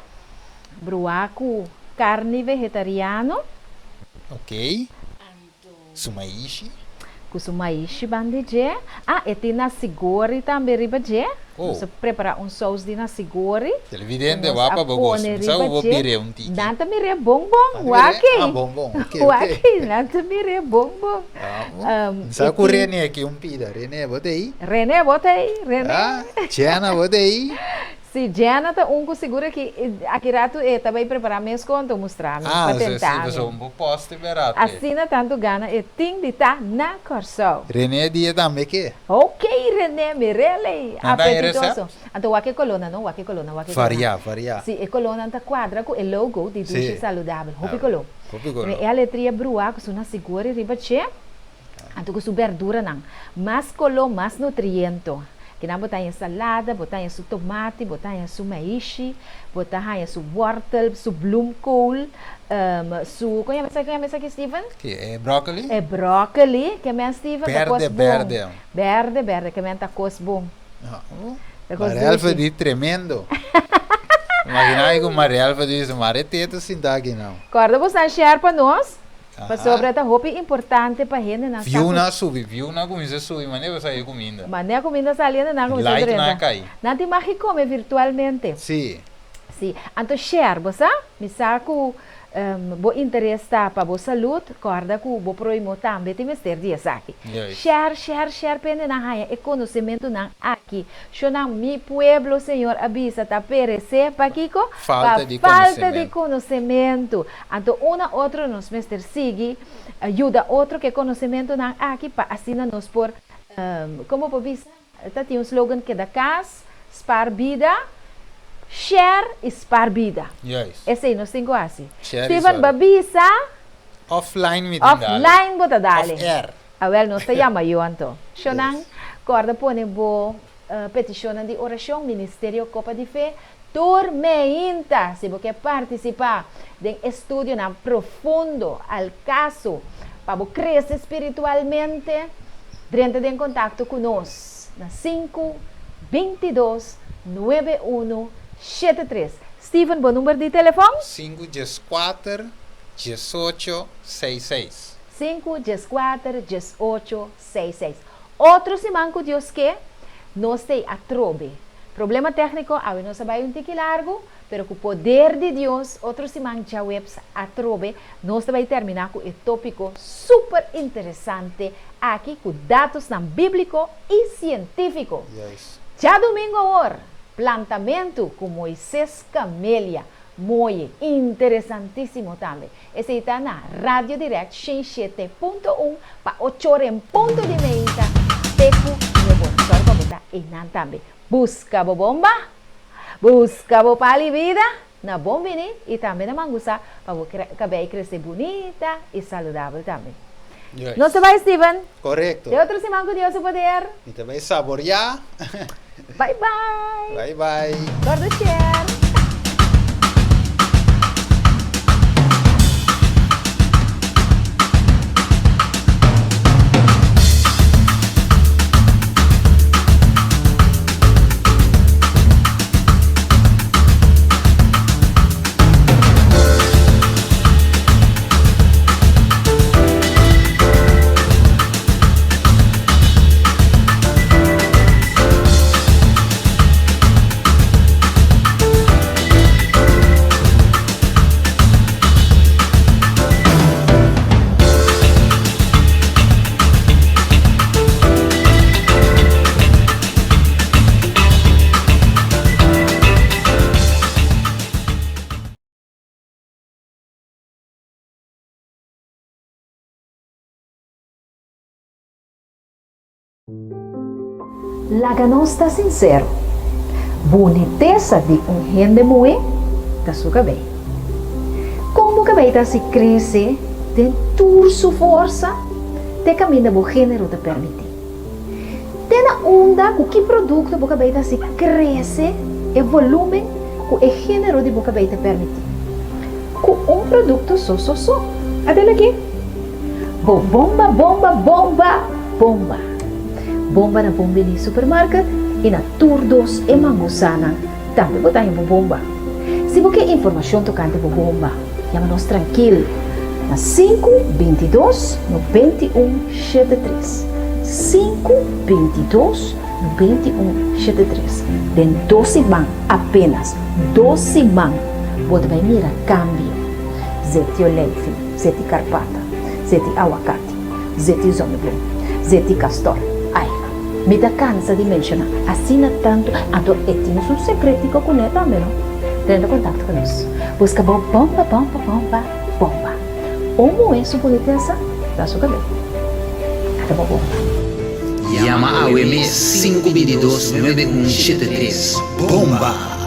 bruá ku karni vegetariano. Ok. Su maishi. Ku su maishi ban di dje. Ah, e tin nasigori tambe riba dje. Oh. Nos a prepará un sous di nasigori. Televidente, Ku nos a wak pa bo gosto. pone Mi sa riba ku bo dje. bir'é un tiki. Nan ta mir'é bon bon. Nan ta mir'é? Wak ei. Ah, bon bon. Ok, ok. Wak ei, nan ta mir'é bon bon. Ah, bon. Mi sa E ku tin. René ki un pida. René, bo ta ei? René, bo ta ei? René. Ah, Jenna, bo ta ei? Si, Jenna ta un ku sigur aki, aki ratu e ta bai prepará mes kon anto mustra mi, Ah, pa si, si, tenta mi. pasobra un por poste berato e. Asina tantu gana e tin di ta na Kòrsou. René di e tambe ke. Ok René, mi reley, Nan ta e apetitoso. recept? Anto wak e kolónan no, wak e kolónan, wak e kolónan. Variá, variá. Si, e kolónan ta kuadra ku e logo di Dushi Saludabel. Hopi koló. Hopi koló. E aletria bruá ku su nasigori riba dje, anto ku su berduranan. Mas koló, mas nutriento. Kinan bo ta haña salada, bo ta haña su tomati, bo ta haña su maishi, bo ta haña su wortel, su bloemkool, su, kon yama esaki, kon yama esaki Steven? Ki, e broccoli? E broccoli, ke men Steven ta kos Berde, bon. berde. Berde, berde, ke men ta kos bon. Ta kos Marielfa dushi. di tremendo. Imagina mi ku Marielfa di bisa, Mare te ta sinta aki now. Kòrda bo san share pa nos, pasobra ta hopi importante pa hendenan sa View ku. nan a subi, view nan a kuminsá subi, manera bo sa e kuminda. Manera kuminda sali hendenan a kuminsá Like nan a drenta. kai. Nan tin mag di kome virtualmente. Sí. Sí, anto share, bo sa? Mi sa ku bo interes ta pa bo salud, kòrda ku bo proimo tambe tin mester di esaki. Share, share, share pa hendenan haña e konosementunan aki. Shonnan, mi pueblo, Señor a bisa, ta peresé, pakiko? Falta Pa di falta di konosementu. konosementu. Anto una otro nos mester sigui yuda otro ku e konosementunan aki pa asina nos por, komo por bisa? Ta tin un slogan keda kas, spaar bida, share i spaar bida. Juist. Esei nos tin ku hasi. Share i Steven, spaar. ba bisa. Offline mi tin dale. Offline bo ta dale. Off air. Awel nos ta yama yu anto. Shonnan, Yes. kòrda pone bo petishonnan di orashon Ministerio Kopa di Fe tur meinta. Si bo ke partisipá den estudionan profundo al kaso pa bo krese spiritualmente, drenta den kontakto ku nos na sinku, 22, nuebe unu, shete tres. Steven, bo number di telefòn? Sinku dieskuater, diesocho, seis seis. Sinku, dieskuater, diesocho, seis seis. Otro siman ku Dios ke, nos t'ei atrobe. Problema tékniko, awe nos a bai un tiki largu, pero ku poder di Dios, otro siman djaweps atrobe, nos ta bai terminá ku e tópiko super interesante aki ku datosnan bíbliko i sientífiko. Djadumingu awor, plantamentu ku Moises Camelia. Mooi, interesantísimo tambe. Esei ta na Radio Direct 107.1 pa ochora en punto di meinta te ku nuebor. Sòru pa bo ta einan tambe. Buska bo bomba, buska bo pali bida na Bon Bini i tambe na Mangusa pa bo kabei krese bunita i saludabel tambe. Nos ta bai Steven. Korekto. Te otro siman ku Dios su poder. Mi ta bai saboreá. Bye bye. Bye bye. Gordo share. Laga nos ta sinsero, bunitesa di un hende muhé ta su kabei. Kon bo kabei ta hasi krese den tur su forsa te kaminda bo género ta permití? Te na unda ku ki produkto bo kabei ta hasi krese e volúmen ku e género di bo kabei ta permití? Ku un produkto so so so. Atel aki. Bo bomba bomba bomba bomba. Bomba na Bon Bini Supermarket i na tur dos e mangusanan tambe bo ta haña bo bomba. Si bo ke informashon tokante bo bomba, yama nos trankil na sinku 22 91 73, sinku 22 91 73. Den dos siman, apenas dos siman, bo ta bai mira kambio. Zeti oleifi, zeti karpata, zeti awakati, zeti zonneblom, zeti kastor. Ai, mi ta kansa di menshoná asina tantu, anto e tin su sekretico kuné tambe, no? Drenta kontakto ku nos. Buska bo bomba, bomba, bomba, bomba. Un muhé su bunitesa ta su kabei. Ata bo bomba. Yama awe mes 5 22 91 73. Bomba!